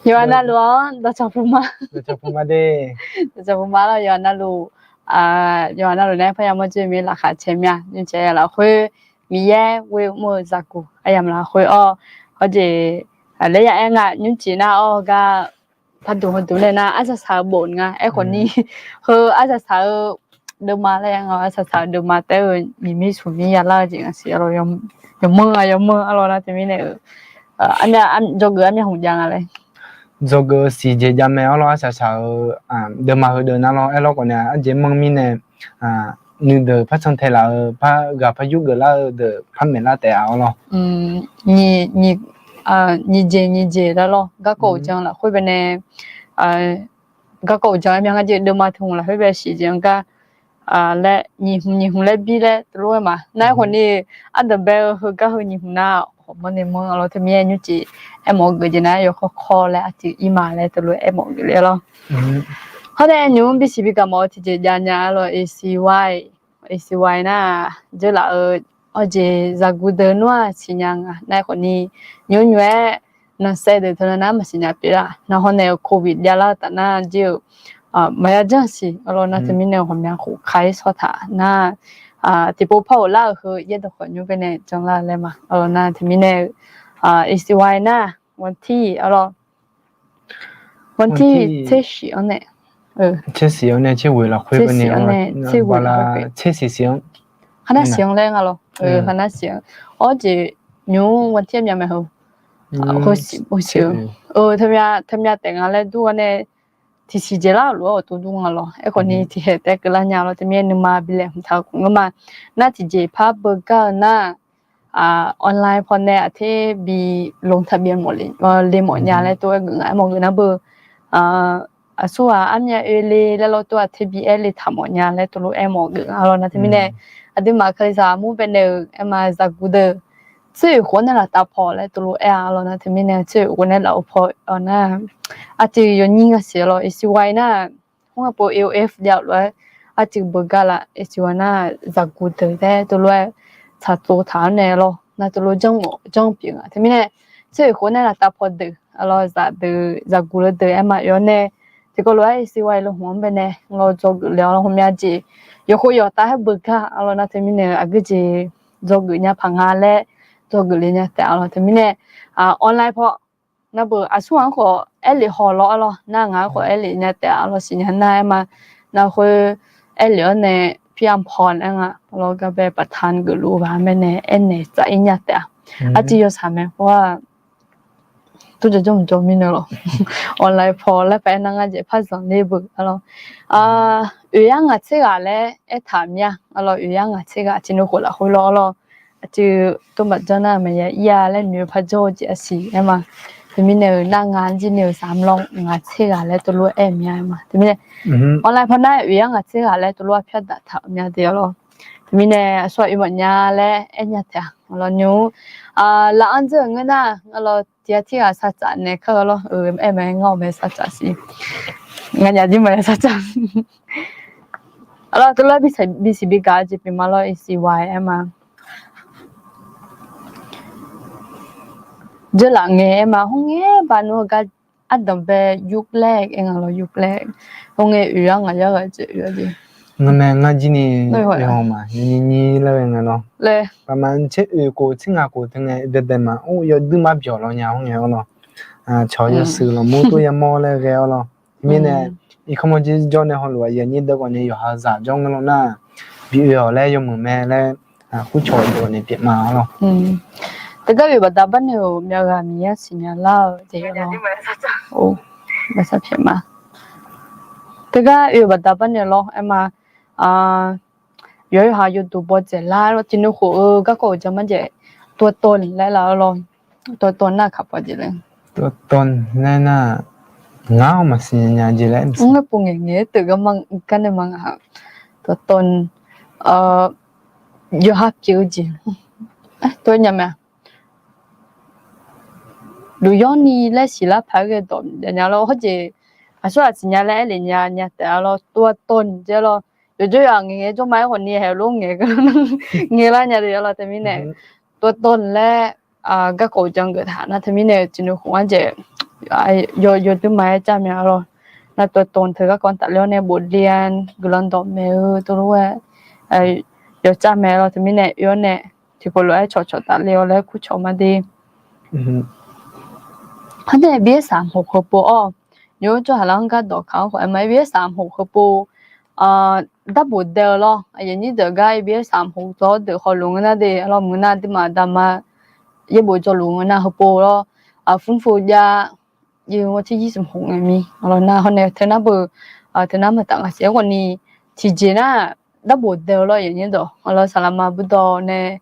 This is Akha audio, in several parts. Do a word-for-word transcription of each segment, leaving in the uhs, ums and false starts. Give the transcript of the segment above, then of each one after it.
Yawqha navluf-anr dawqcawq puq ma, dawqcawq puq ma de. Dawqcawq puq ma lor, yawqha navluf, yawqha navluf nae parya mawr dzoer mir laqkhaq cae mir-a. Nymrcae lafkhoer Miqyaer ghoe mr-eu zaqguq aryamq lafkhoer awr, hawjeq laer ya aer nga, nymrcif nar awr gar parduq heuduq nae nar arsaq saq-eu bof nga. Aerkhawf ni, heu arsaq saq-eu deuvma laer ya nga, arsaq saq-eu deuvma taef-aer-eu miqmir smqmir yalar-eu jeq ngaq siq arlawq. Yawmanr-a yawmanr arlawq nar teumirnae-euq, armyav, dzawgeuf armyav hmq jav nga laer. Dzawgeuf-eu siqjeq jav mae arlawq, arsaq saq-eu deuvma heudeuq nar lawr aerlawr khawf nae arjeq manr mirnae nuideuq par cantae laf-eu par ghaq par yur geuflar-eu deuq par maeqlar taef-a arlawq. Nyiq jeq nyiq jeq laer lawr garkawv uqdzan lafkhoer bae nae, garkawv uqdzan aer myav nga jeq deuvma teu hmq lafkhoer bae siqjeq-anr gar laer nyiq hmq nyiq hmq laer bir laer teulof-aer ma. Nar aerkhawf ni, ardanqbae-eu heugar heu nyiq hmq nar hawq manr nae manr arlawq. Teumirnae nymrcif aermawf-eu geuf jeq nar yawkawr kawr laer aqcuiv ir ma laer teulof-aer aermawf geuf le arlawq. Hawr nae nymq-mr bisiq bigaq mawf-eu tiqjeq jav nya arlawq, A C Y, A C Y nar, dzeurlaf-eu hawjeq zaqguq deuq nmr-aq siqnya nga. Nar aerkhawf ni, nymr nymr-aer nanqsaev deuq teu nar nar maqsiqnya pyeuf-a. Nar hawr nae-eu covid javlar-eu taf nar jir-euq maqya janr siq arlawq. Nar teumirnae ghawqmya khof ka-ir shawr taq nar, tiqpov par ghoflar-euq heu yaerdawq khawf nymr bae nae janlar-eu laer ma arlawq. Nar teumirnae-eu A C Y nar, วันที่ arlawq, วันที่ tsershif-anr nae, tsershif-anr nae tserghoeq lafkhoer, tsershif-anr nae tserghoeq lafkhoer, tsershif siq-anr, kharnar siq-anr laer nga lawr, kharnar siq-anr. Awr jeq nymr วันที่ myav mae heu, teu myav taef nga laer dur-awr nae tiqsiq jeq lar lof-aer awqtuv dur nga lawr. Aerkhawf ni tiqkhaeq taef keuvlar nya lawr. Teumirnae nuima bilaeq hmq taq-eu khawf ngeur ma. Nar tiqjeq par beugar-eu nar, online paw nae aqter bi ลงทะเบียน mawf le mawf nya laer tov-aer geuf nga. Aermawf geuf nar beu, aqsurghaq armyav oe le laer lawr tov-aer aqter bi aer le taq mawf nya laer teulof aermawf geuf nga lawr. Nar teumirnae aqduimaf kalizaq armur bae nae-euq aerma zaqguq deuq tser-euq khof nae laftav paw laer teulof aer-a lawr. Nar teumirnae tser-euq khof nae lafov paw-awr nar, aqcuiv yawnyir nga siq lawr. A C Y nar, khoerngae pov A O F jav-eu lof-aer aqcuiv beugar laf. A C Y nar zaqguq deuq taef-aer teulof-aer tsaqtsov taq-anr nae lawr. Nar teulof janr mawf janr pyeuf nga. Teumirnae tser-euq khof nae laftav paw deuq arlawr, zaqdeuq zaqguq le deuq aerma oe-awr nae, tiqkawv lof-aer A C Y le hmq-anr bae nae ngaw dzawgeuf le-awr lawr, hmq myav jeq yawqkhov yawqtav-aer beugar arlawr. Nar teumirnae aqgeu jeq dzawgeuf nya paq nga laer dzawgeuf le nya taef arlawr. Teumirnae online paw nar beu aqsurghaq-anr khawf aerlef haw lawr arlawr. Nar ngaq-anr khawf aerlef nya taef arlawr. Siqnya nar aerma, nar khoer aerlef-awr nae พี่อำพร aer nga lawr, gar bae ประธาน geufluf-eu ghaq-anr bae nae aernaeq tsaf-ir nya taef-a. Arcuiv yawshaq mae khoer-aq, tov jawr jawr mq jawr mirnae lawr, online paw laer paq-aer nar ngar jeq par zanqler beu arlawr. Oeq yar ngaq tser ghaq laer aertaq mir-a arlawr. Oeq yar ngaq tser ghaq tiqnuv khof lafkhoer lawr arlawr. Aqcuiv tov maqjanr nar maqya ir-a laer noeq-eu par jawr-eu jeq-a siq aerma. Teumirnae-euq nar ngar jir ni-euq zaq mr lawr ngaq tser ghaq laer teulof aer mir-a aerma. Teumirnae online paw nar oeq yar ngaq tser ghaq laer teulof-aer pyar daq taq-euq myav de arlawr. Teumirnae aqsur-aq oe mawf nya laer aer nya taef-a lawr nymr. Laf-anr dzeur-euq ngeur nar arlawr, tiq ghaq tirghaq sartsaf naeq kar-eu lawr. Aer mae, ngar-awq mae sartsaf siq. Nganyaf jir maqya sartsaf. Arlawr teulof-aer bisiq bigaq-eu jeq pyeuf ma lawr, A C Y aerma. Dzeurlaf ngae aerma, khoerngae baqnur-eu gar ardanqbae yurlaer aer nga lawr, yurlaer. Khoerngae oeq yar ngaq yar ghaq jeq oe-a jeq. Ngar mae ngar jir ni oe-awq ma, nyir nyir laer ghae ngae lawr. Paqma tser oeq khof tser ngaq khof teu ngae baebae ma, or yawduir mar byawq lawr nya khoerngae-awr lawr. Cawq yawshuif lawqmur tov yamawr laer ghae-awr lawr. Mirnae irkanr mawr jir jawr nae hawluf-aq yanyir deuq khawf ni yawqha zaq jawr ngeur lawr nar, bi oe-awq laer yawmuiq mae laer, kurcawq dawq nae pyeuf ma lawr. Teugar oe-eu baqda barnae-euq myavghaq Miqyaer siqnya lar-eu jeq-a lawr. Teugar oe-eu baqda barnae lawr aerma, yawqha yawduq bawdzaeq lar lawr, tiqnuv khof-eu garkawv-eu jan marjaeq ตัวตน laer laf-awr lawr. ตัวตน nar kaq paw jeq laer. ตัวตน laer nar, ngar-awq maqsiq nya jeq laer. Ngar pov ngaeq ngaeq-aer teugar ma, garnae ma ngaq-a. ตัวตน yawqha pyeuf-eu jeq. Tov nya mae-a. Duqyawr ni laer siqlar paq-aer ghae dawq jav nya lawr, hawjeq aqsur ghaq siqnya laer aerlef nya nya taef-a lawr, ตัวตน jeq lawr. Yawqjawr yawq ngaeq ngaeq jawr ma-aer khawf ni haeq lof ngaeq ngaeq lar nya de-a lawr. Teumirnae ตัวตน laer garkawv-eu jan geuf taq nar teumirnae tiqnuv khof-anr jeq yawduima-aer cav mae-a lawr. Nar tov tov teu garkawv tafler-awr nae bofle-a, guiqlanq dawqmaeq-eu tov lof-aer yawcav mae lawr. Teumirnae oe-awr nae tiqkawv lof-aer cawqcawq tafler-awr laer kurcawq ma de. Hawr nae bif-aer saqmq hoq heupov-awr, nymr tsawrhaq lar-anr gar dawq kaq-anr khawf aer ma, bif-aer saqmq hoq heupov darbof dae-eu lawr. Aqyuif nyir deuq gar bif-aer saqmq hoq dawr deuq hawluf ngeur nar de, lawr mq ngeur nar duima dama yaerbof jawrluf ngeur nar heupov lawr. Fmrfu jav, yawnyir smq hoq ngae mir lawr nar hawr nae teu nar beu, teu nar maqtaf ngaq siq-aer khawf ni tiqjeq nar darbof dae-eu lawr. Aqyuif nyir dawq lawr saqlaqma burdawq nae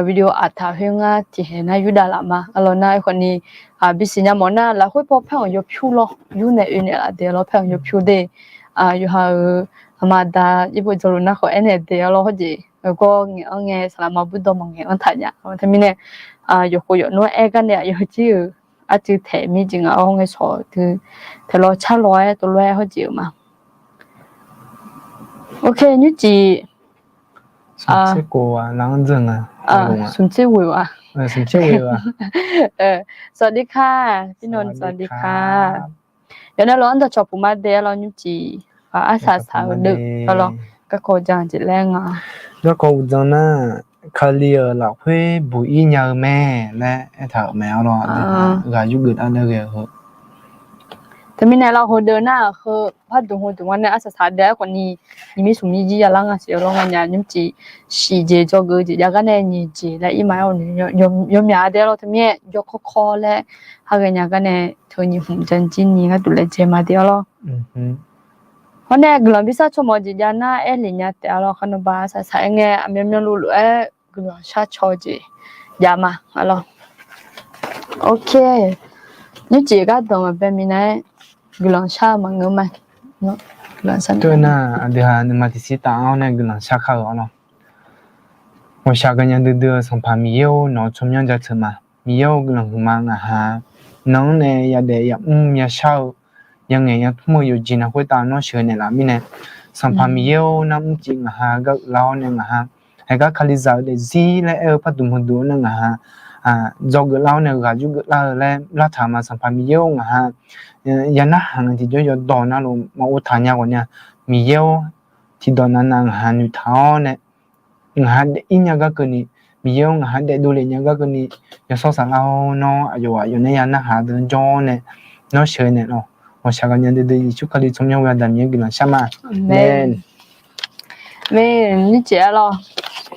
video aqtaq khoer ngar tiqhaeq nar yurdav laf ma. Lawr nar aerkhawf ni bisiq nya mawf nar lafkhoer paw paer-anr yawpyur lawr yur nae oe naeqlaf de lawr, paer-anr yawpyur de. Yawqha-euq aqma aqda yaerbof jawrluf nar khawf aernaeq de-a lawr. Hawrjeq gawr ngaeq-anr ngae saqlaqma burdawq maqngaeq-anr taqjav-a. Teumirnae yawqkhof yawqnor aer gar nae aqyawf jir-euq arcuiv taeq mir jeq nga-awr ngae shawq dui taeq lawr car lawr-aer tov lof-aer hawrjeq-euq ma. Ok, nymrcif smq tser ghoe-a. Sawqdir kar, pirnaw sawqdir kar. Yawqnan lof-anr dawqcawq puq ma de-a lawr nymrcif. Arsaq saq-eu deuq-a lawr, garkawv uqdzan jeq laer nga. Garkawv uqdzan nar, Kali-euq lafkhoer buq-ir nya-eu mae laer aertaq-euq mae-a lawr. Ghaq yurgeuf dar laer ghae-eu heu. Teumirnae lawr heudeuq nar-aq heu parduq heuduq nga nae arsaq saq dae-aer khawf ni nyiq mir smq mir jir yalar nga siq-eu lawr nga nya nymrcif. Siqjeq dzawgeuf-eu jeq jav gar nae nyiq jeq laer ir ma-aer, yawmyaq dae-a lawr. Teumirnae jawr kawrkawr laer haghae nya gar nae teu nyiq hmq jan jir ni gharduq laejae ma de-a lawr. Hawr nae guiqlanq birsar tsawrmawf-eu jeq jav nar aer lef nya taef-a lawr. Kharnawba arsaq saq-aer ngae aqmyanmyan luf lof-aer guiqlanq shar caw-eu jeq jav ma-a lawr. Ok, nymrcif gar danq maqbae minav-aer guiqlanq shar-eu maqngeur ma. Teu nar aqdui ha nuima tiqsir taf-awr nae guiqlanq shar kar-euq-a lawr. Ghawqshaq gaqnya duidui-eu Sanqpaq Miqyaer-or, nawq-eu tsawrmyanr jaceuq ma. Miqyaer-or, guiqlanq huiqma ngaq ha nan-anr nae yadaef yamr yashar-eu yangaeq yatmr-eu yawqjeq nar khoertav nawr sheuqnaeq laf mirnae, Sanqpaq Miqyaer-or, nar mrcif ngaq ha gar uiqlar-awr nae ngaq ha, haegar Kalizaq-eu daefzir laer aer-eu parduq heuduq-anr nae ngaq ha dzawgeuf lar-awr nae ghaq yurgeuf lar-eu laer lartaq ma. Sanqpaq Miqyaer-or, ngaq ha yanar haq ngae tiqjawr yawdawq navluf maqghov taq nya ghawq nya, Miqyaer-or, tiqdawq navnav ngaq ha noeqtaq-awr nae ngaq ha daef-ir nya gar keuvni, Miqyaer-or, ngaq ha daefdov lef nya gar keuvni, yawshawr saflar-awr nawr aqyawf aqyawf nae yanar haq deuq-anr jawr-awr nae nawr sheuqnaeq lawq. Ghawqshaq gaqnya duidui Yeqsur Kali tsawrmyanr ghoe-a damq mir-aer guiqlanq shar ma. Amen. Nymrcif-a lawr,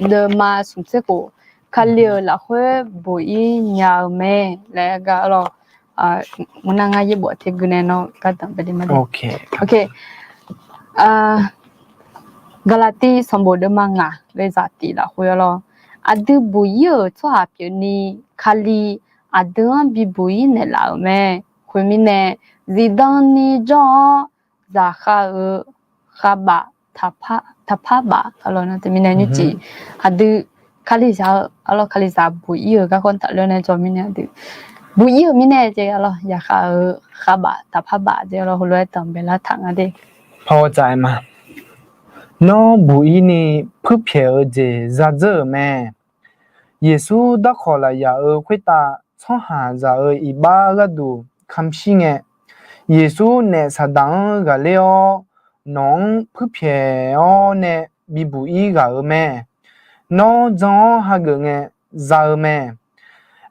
deuvma smq tser khof, Kali-euq lafkhoer buq-ir nya-eu mae laer gar-a lawr. Maqnar ngar yaerbof teugui nae nawr gar danq bae de ma. Gaqlaqtiv sanqbof deuvma ngaq ghae zaqtif lafkhoer-a lawr, aqdui buq-ir-euq tsawrhaq pyeufni, Kali aqdui-anr bibuq-ir naeqlaf-euq mae. Khoermirnae, zifdan ni jawr-awr zaqkhav-euq khavbaf taqpar baf-a lawr. Nar teumirnae nymrcif aqdui Kalizaq-eu-a lawr, Kalizaq buq-ir-euq garkawv tafler nae jawr mirnae aqdui buq-ir-euq mirnae jeq-a lawr, zaqkhav-euq khavbaf taqpar baf jeq-a lawr, heulof-aer danq bae lar taq nga de. Pawtsaf-aer ma. Nawr buq-ir ni puirpyaeq-eu jeq zadzeur-euq mae. Yeqsur darkawq lafyaq-euq khoertav tsawrhaqzaq-euq iqbax gharduq kamq shir ngae, Yeqsur naef Saqdaq-anr ghaqler-awr, nawq-anr puirpyaeq-awr nae bibuq-ir ghaq-euq mae. Nawr jan-awr hageuf ngae za-eu mae.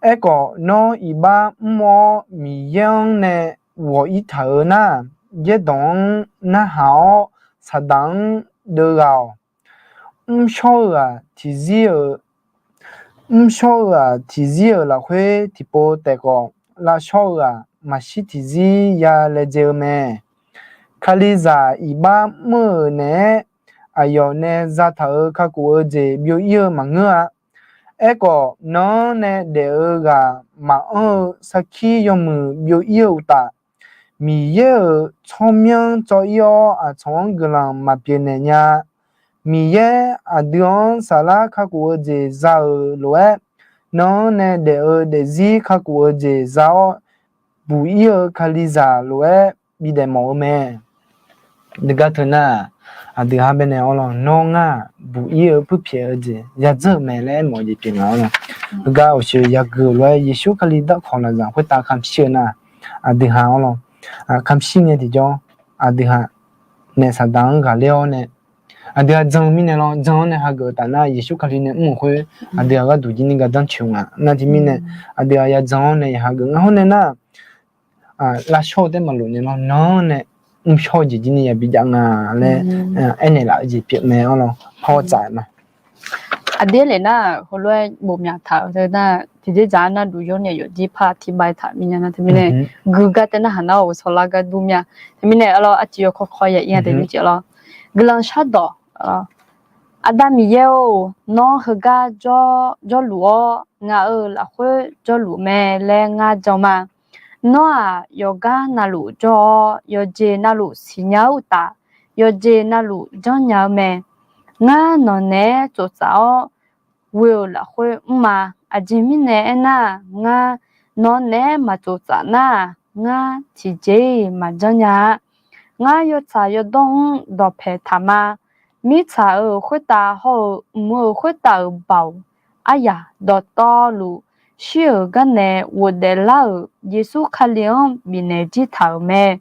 Aerkhawf, nawr iqbax mr-awr Miqyaer-anr nae ghawq-ir taq-eu nar, yaerdawq-anr narhaq-awr Saqdaq-anr deuv ghaq-awq. Mrshawr-eu-aq tiqzir-eu, mrshawr-eu-aq tiqzir-euq lafkhoer tiqpov taef khawf, lavshawr-eu-aq maqshir tiqzir ya laejae-eu mae. Kalizaq iqbax mr-euq naeq-aer, aqyawf nae zataq-euq kakhof-eu jeq byov-ir-eu maqngeur-a. Aerkhawf, nan-anr nae daef-eu ghaq maqanr-eu sarkir yawmuiq byov-ir-eu uqtaf, Miqyaer-euq tsawrmyanr tsawv-ir-awr aqcawq-anr guiqlanq maqpyeuf naeq nya. Miqyaer aqdui-anr saflar kakhof-eu jeq za-euq lof-aer, nan-anr nae daef-eu daefzir kakhof-eu jeq za-awr, buq-ir-eu Kalizaq lof-aer bidaef mawf-eu mae. Deugar teu nar, aqdui ha baenae-awr lawr, nawr ngar buq-ir-eu puirpyaeq-eu jeq yadzeur-euq mae laer aermawf-eu jeq pyeuf nga-awr lawr. Heugar awqshoeq yagui-euq lof-aer Yeqsur Kali darkawq lafzaq khoertav kamq shir-eu nar, Aqdui haq-anr lawr, kamq shir ngae tiqjawr, aqdui haq naef Saqdaq-anr ghaqler-awr nae, aqdui-aq jan-eu mirnae lawr, jan-awr nae hageuf-eu taf nar Yeqsur Kali nae mr-euq khoer, aqdui-aq gharduq jir ni gardanr coeq nga. Nar teumirnae, aqdui-aq yajan-awr nae ya hageuf nga hawr nae nar, lavshawr-eu taef maqlof naeq lawr, nan-anr nae mrshawr-eu jeq jir ni yabi jav nga laer aernaeq laf-eu jeq pyeuf mae-awr lawr, par-awr tsaf-aer ma. Aqdui-aer lef nar, heulof-aer bof myaq taq-eu teu nar, tiqjeq dzaq-aer nar duq yawr nae yawqjir par tiq bai taq mir nya nar teumirnae, guiqgar taef narhaq nar-awq, sawqlar gar dur mir-a. Teumirnae arlawr, arciv yawkawr kawr ya ir-a teumirnae tiqlawr, guiqlanq shardawq. Aqda Miqyaer-or, nawr heugar jawrluf-awr ngaq-euq lafkhoer jawrluf mae laer ngar jan ma. Nawr-aq yawqgar navluf jawr-awr, yawqjeq navluf siqnya-eu uqtaf, yawqjeq navluf janrnya-eu mae. Ngar nawq naeq-aer tsoftsaf-awr ghoe-euq lafkhoer mr ma. Aqjeq mirnae aernar, ngar nawq naeq-aer maqtsoftsaf nar-aq, ngar tiqjeq-iq maqjanr nya-a. Ngar yawtsaq yawdawr-anr dawqpaeq taq ma. Mirtsaq-euq khoertav hawr-eu mq-euq khoertav-euq baoq aryaq dawqtawvluf shir-euq garnae ghofdaef lar-euq Yeqsur Kali-anr bifnaeq jir taq-euq mae.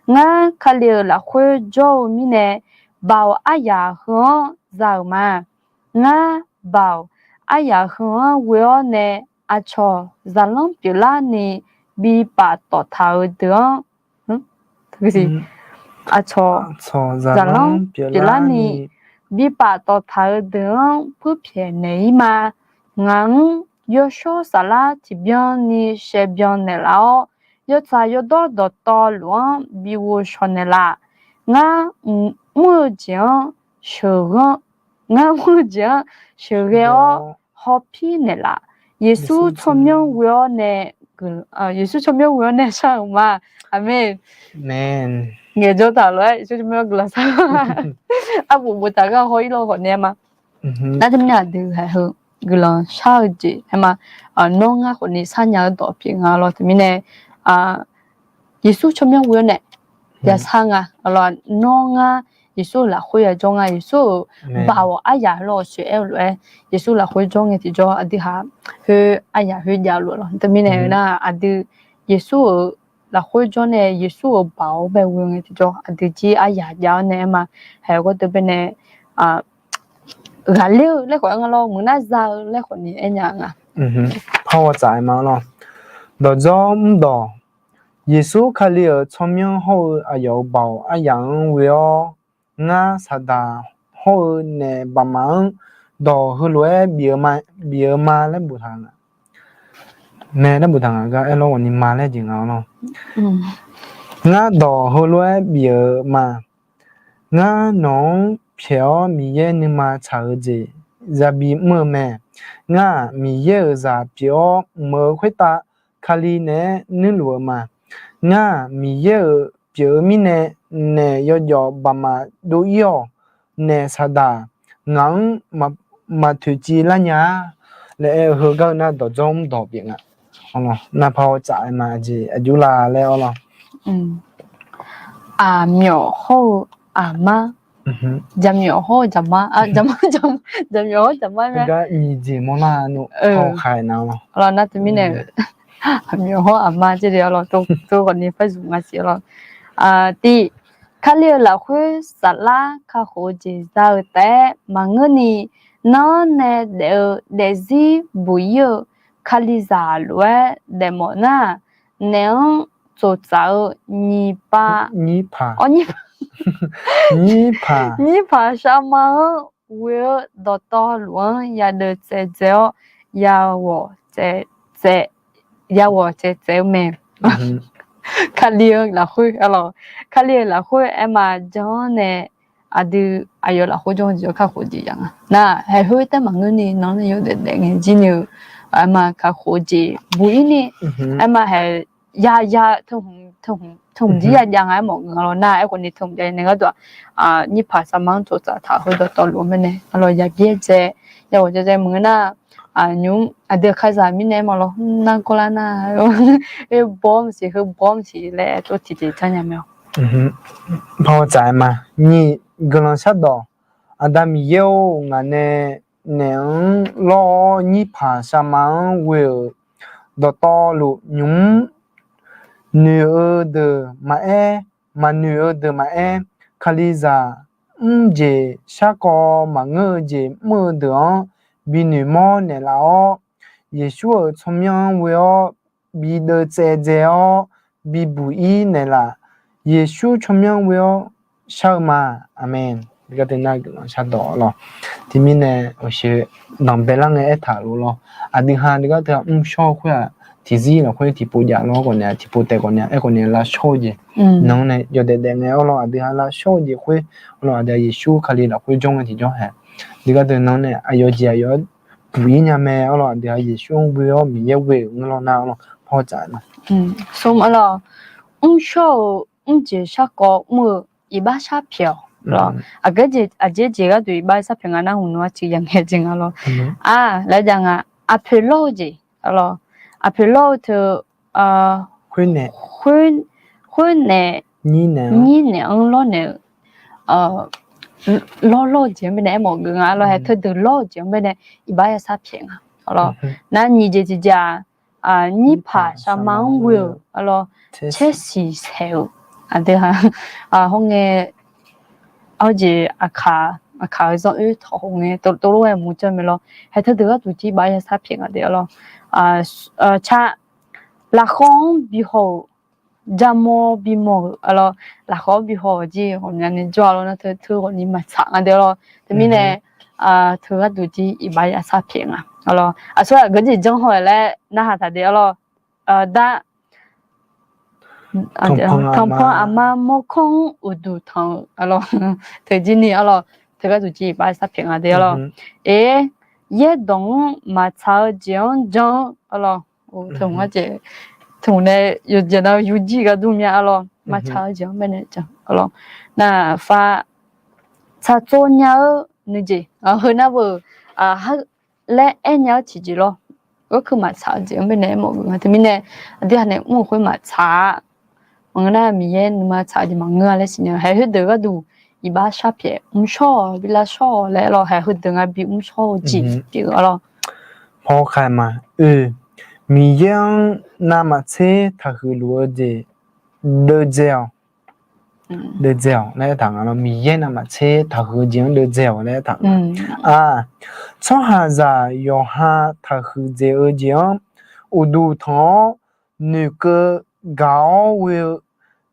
Ngar Kali-euq lafkhoer jawr-eu mirnae, baoq aryaq heu-anr za-euq ma. Ngar baoq aryaq heu-anr ghoe-awr nae aqcawq zaqlanr pyeuflarni bi paftawf taq-euq deuq-anr, aqcawq zaqlanr pyeuflarni bi paftawf taq-euq deuq-anr puirpyaeq naeq-ir ma. Ngaq-anr yawshawr saflar tiqbyan ni shaevbyan naeqlaf-awr, yawtsaq yawdawr dawqtawvluf-anr bi ghovshaw naeqlaf. Ngar mr-eu jeq-anr sheuqghanr, ngar mr-eu jeq-anr sheuqghae-awr hawpir naeqlaf. Yeqsur tsawrmyanr ghoe-awr nae, Yeqsur tsawrmyanr ghoe-awr nae shar-euq ma. Aqmeq. Ngaeqjawr taq lof-aer Yeqsur tsawrmyanr guiqlanq shar. Arbof boftaq gar haw-ir lawr khawf nae ma. Nar teumirnae aqdui haeq heu guiqlanq shar-eu jeq aer ma. Nawr ngar khawfni sharnya-eu dawq pyeuf nga lawr teumirnae, Yeqsur tsawrmyanr ghoe-awr nae yashar nga. Nawr ngar Yeqsur-euq lafkhoer yajawr nga. Yeqsur-euq baoq aryaq heulof-aer sheuq aer-eu lof-aer, Yeqsur lafkhoer jawr ngae tiqjawr aqdui ha khoer aryaq khoer jav-eu lof-aer lawr teumirnae nar aqdui Yeqsur-euq lafkhoer jawr nae Yeqsur-euq baoq-anr bae ghoe ngae tiqjawr aqdui jir aryaq jav-awr nae aer ma. Haeq gawr deuq bae nae ghaqler-eu laer khawf aer nga lawr, meuq nar za-eu laer khawfni aernya nga. Par gawr tsaf-aer ma lawr. Dawqdzawr mrdawq. Yeqsur Kali-euq tsawrmyanr hawr-eu aqyawf-euq baoq aryaq-anr ghoe-awr, ngar saqdaq hawr-eu naef baqmaf-anr dawq heulof-aer bif-eu ma laer boftaq nga. Mae laer boftaq nga gar aer lawr ghawqni ma laer jeq nga lawr. Ngar dawq heulof-aer bif-eu ma. Ngar nawq-anr pyaeq-awr Miqyaer nuima tsaq-eu jeq yabi mr-eu mae. Ngar-aq Miqyaer-euq zaq pyeuf-awr mq-euq khoertav Kali naeq-aer nuirluf-eu ma. Ngar-aq Miqyaer-euq pyeuf-eu mirnae naef yawjawf baqmaf dov-ir-awq. Naef saqdaq ngaq-anr maqtoeqciv lar nya-a laer aer-eu heugar-eu nar dawqdzawr mrdawq pyeuf nga. Nar par gawr tsaf-aer ma jeq aqjur la laer-awr lawr. Aqmyawf hawr-eu aqmar, jaqmyawf hawr-eu jaqmar, jaqmyawf hawr jaqmar mae. Gar nyiq jeq mawrlar-eu nmr-aq, nar teumirnae aqmyawf hawr aqmar jeq de-awr lawr, tov khawfni par zmq nga siq-awr lawr. Tiq, Kali-euq lafkhoer saflar kakhof-eu jeq za-eu taef-aer maqngeurni, nanr nae daef-eu daefzir buq-ir-eu Kalizaq lof-aer daefmawf nar, naef-anr tsoftsaf-eu nyiq pav, nyiq paq, nyiq paq sharma-anr ghoe-eu dawqtawvluf-anr yadeuv tsaevdzae-awr, yaghawq tsaevdzae-eu mae. Kali-eu lafkhoer, Kali-euq lafkhoer aerma jan-anr nae aqdui aqyawf lafkhoer janr-eu jeq-awr kakhof jeq ya nga. Nar haeq khoertav maqngeurni nanr nae yawdaef daef ngae jir ni-eu aerma kakhof jeq buq-ir ni, aerma haeq yaya teuhmq jir yajav nga-aer mawf nga lawr nar, aerkhawfni teuhmq jav nae gharduq-aq, nyiq paq sharma-anr tsoftsaf taq-eu dawqtawvluf-eu mirnae arlawr yabyaer dzae, yaghawq dzae dzae maqngeur nar, nymr aqdui Kalizaq mirnae aerma lawr nargawr lar nar, heubawr maqsiq heubawr maqsiq laer tov tiqjeq janrnya mae-awq. Par gawr tsaf-aer ma. Nyiq, guiqlanq shardawq. Aqda Miqyaer-or, ngaq nae naef-anr lawr-awr nyiq paq sharma-anr ghoe-euq dawqtawvluf nymq-mr noeq-eu deuq maqaer, maqnoeq-eu deuq maqaer, Kalizaq mr jeq sharkawv maqngeur-eu jeq mr-eu deuq-anr bi noeqmawr naeqlaf-awr, Yeqsur-euq tsawrmyanr ghoe-awr bi deuvtsaev dzae-awr, bi buq-ir naeqlaf. Yeqsur tsawrmyanr ghoe-awr shar-eu ma. Aqmeq. Tiqgar teu nar guiqlanq shardawq lawr. Tiqmirnae, danqbae lar ngae aertaq lof lawr. Aqdui ha tiqgar teu-aq mrshawr-eu khoer-aq, tiqzir lafkhoer tiqpov jav lawr khawf nae, tiqpov taef khawf nae, aerkhawf nae lavshawr-eu jeq, nan nae yawdaef daef ngae arlawr, aqdui ha lavshawr-eu jeq khoer, arlawr aqdui ha Yeqsur Kali lafkhoer jawr ngae tiqjawr hae. Tiqgar teu nan nae aqyawf jeq aqyawf buq-ir nya mae arlawr, aqdui ha Yeqsur-anr ghoe-awr Miqyaer ghoe-euq ngeur lawr nar arlawr, pawr tsaf nar. Smr arlawr, mrshawr-euq mrjeq sharkawv mr-eu iqbax sharpyaeq-awq lawr. Aqgeu jeq aqjeq jeq gharduq iqbax sharpyaeq nga nar, hmq nmr-a ciq ya ngae jeq nga lawr. Aq, laer jav nga, aqpoeq lawr-eu jeq arlawr, aqpoeq lawr-eu teu, khoernaeq, khoernaeq, nyirnaeq-anr lawrnaeq-eu lawr lawr-eu jeq-anr baenae aermawf geuf nga arlawr, hae teudeuq lawr-eu jeq-anr baenae iqbax ya sharpyaeq nga arlawr. Nar nyiq jeq tiqjeq-aq, nyirpaq sharma-anr ghoe-euq arlawr, caersiq saeq-euq, aqdui ha, hawr ngae, hawr jeq aqkaq, aqkaq-eu zanr oer tawq haw ngae tov lof-aer mur janr mae lawr, hae teudeuq gharduq jir iqbax ya sharpyaeq nga de arlawr. Car, lafkhawv-anr bi haw-euq, jaqmawr bimawr-euq arlawr, lafkhawv-anr bi haw-euq jir ghawqmyani jawr-a lawr nar teu teu ghawqni maqtsaq nga de arlawr. Teumirnae, teu gharduq jir iqbax ya sharpyaeq nga arlawr. Aqsur aqgeu jeq janr haw-aer laer narhaq taq de arlawr. Dar, tanqpanq aqma mawrkawr-anr uqduq tanq-euq arlawr, teujir ni arlawr, teu gharduq jir iqbax sharpyaeq nga de arlawr. Eq, yaerdawq-anr maqtsaq-eu jeq-anr janr-anr arlawr, teu nae yawqjeq nar yurjir ghardur mya arlawr, maqtsaq-eu jeq-anr baenae janr arlawr. Nar far tsaqtsov nya-eu nuijeq, heu nar beu, laer aernya-eu tiqjeq lawr. Gharkeuv maqtsaq-eu jeq-anr baenae aermawf geuf nga. Teumirnae aqdui ha nae mr-eu khoer maqtsaq-a. Maqngeur nar Miqyaer nuima tsaq-eu jeq maqngeur-a laer siqnya. Hae khoerdeuq gharduq iqbax sharpyaeq mrshawr-awq, bi lavshawr-awq laer lawr, hae khoerdeuq nga bi mrshawr-eu jeq pyeuf-eu arlawr. Pawkhaeq ma, oe, Miqyaer-anr navmaqtser taqhuiq luf-eu jeq deuvdzae-awq. Deuvdzae-awq laer aertaq nga lawr. Miqyaer navmaqtser taqhuiq-eu jeq-anr deuvdzae-awq laer aertaq nga. Aq, tsawrhaqzaq yawqha taqhuiq dzaeq-eu jeq-anr uqduq tanq-awr, noeqkeuv gaq-awr ghoe-eu,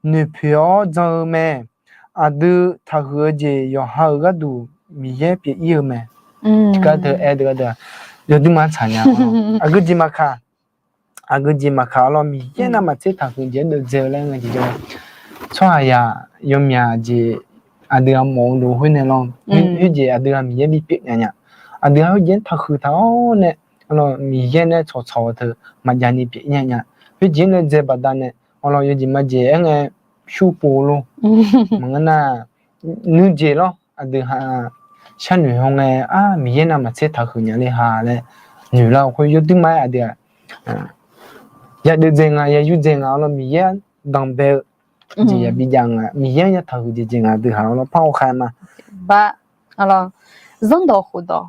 noeqpoeq-awr jan-eu mae. Aqdui taqhuiq-eu jeq yawqha-euq gharduq Miqyaer pyeuf-ir-eu mae. Tiqgar teu aer deuq-a deuq-aq, yawduirma tsaq nya. Aqgeujeq maqkaq, aqgeujeq maqkaq arlawr, Miqyaer navmaqtser taqhuiq jeq-anr deuvdzae-eu laer ngae jeq jawr. Tsawrhaqzaq yawmyaq jeq aqdui-aq mawf-eu lof khoer nae lawr. Khoerjeq aqdui-aq Miqyaer bipyeuf nya nya. Aqdui-aq khoerjeq-anr taqhuiq taq-awr nae, arlawr Miqyaer nae tsawqtsawq-eu teu maqjav ni pyeuf nya nya. Khoerjeq-anr nae dzae baqdanae, arlawr yawjeq majeq aer ngae, shurpov lor. Maqngeur nar, nuijeq lawr, aqdui ha sharnoeq haw ngae, ar, Miqyaer navmaqtser taqhuiq nya le ha laer noeq lar-eu khoer yawduirma-aer aqdui-aq, yadeuvdzae nga, yayurdzae nga arlawr, Miqyaer-anr danqbae-eu jeq yabi jav nga, Miqyaer-anr ya taqhuiq jeq jeq nga deuq ha arlawr, par hawkhaeq ma. Ba, arlawr, zanrdawq khofdawq,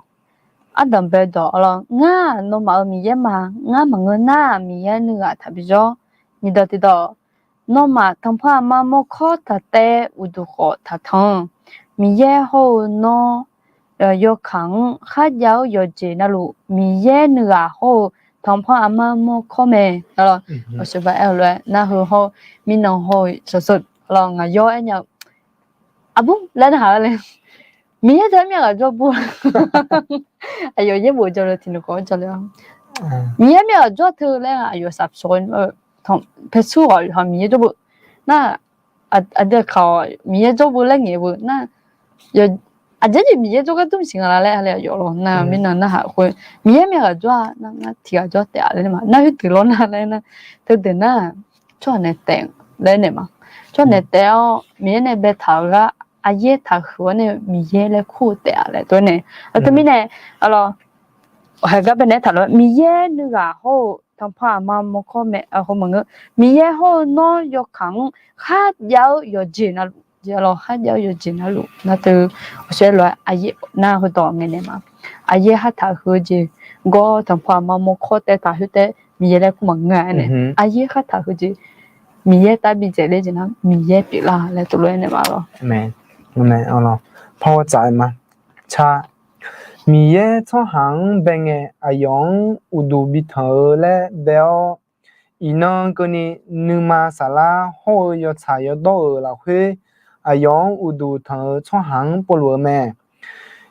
ardanqbae dawq arlawr, ngar nawmaf-euq Miqyaer ma. Ngar maqngeur nar Miqyaer nuighaq taqbi jawr. Nyiqdawq tiqdawq, nawmaf tanqpanq aqma mawrkawr taqtaev, uqduq khawf taqtanq. Miqyaer hawr-eu nawr, yawkaq-anr kharjav-eu yawqjeq navluf, Miqyaer nuighaq hawr-eu tanqpanq aqma mawrkawr mae. Aqsheuqba aer-eu lof-aer nar heu hawr-eu, mirnan hawr-eu shawqshawq lawr ngaq yawr aer nya-eu, aqbur laer narhaq-eu le. Miqyaer teu-aer myavghaq jawr bur. Aqyawf yaerbof jawrle tiqnan khawf-awr jawrle-awr, Miqyaer myavghaq jawr teu laer aqyawf saqpyawq paersur ghawq yawqha Miqyaer jawr beu nar, aqdui aqkaq-awq Miqyaer jawr beu laer ngaeq beu nar, aqjeq jeq Miqyaer jawrgar dur maqsiq nga la laer aqyawf lawr nar, mirnan narhaq khoer Miqyaer myavghaq jawr-a nar, ngar tiqghaq jawr taef-a laer ma nar, khoerdeuq lawr nar laer nar, teudeuq nar, tsawrhaq nae taef laer naeq ma. Tsawrhaq nae taef-awr Miqyaer nae baetaq-eu gar aqyaer taqhuiq-awr nae Miqyaer laer kur-eu taef-a laer tov-aer nae, teumirnae, arlawr, haqgar baenae aertaq lof-aer Miqyaer nuighaq hawr-eu tanqpanq aqma mawrkawr mae, aqhawr maqngeur, Miqyaer hawr-eu nawr yawkaq-anr kharjav-eu yawqjeq navluf, jeq arlawr kharjav-eu yawqjeq navluf nar teu, aqshaer lof-aer aqyaer nar heudawq ngae naeq ma. Aqyaer khartaq huiq-eu jeq, gawr tanqpanq aqma mawrkawr taev taq khoertaef Miqyaer laer kur maqngeur-a aernae, aqyaer khartaq huiq-eu jeq Miqyaer tavbi dzaeq ler jeq nar Miqyaer pyeuflar laer tov lof-aer naeq ma lawr. Paw tsaf ma. Car, Miqyaer tsawrhaq-anr bae ngae, aqyawf-anr uqduq bi tanq-eu laer bae-awr, iqnan keuvni nuima saflar hawr-eu yawtsaq yawdawr-euq lafkhoer, aqyawf-anr uqduq tanq-eu tsawrhaq-anr povluf-eu mae.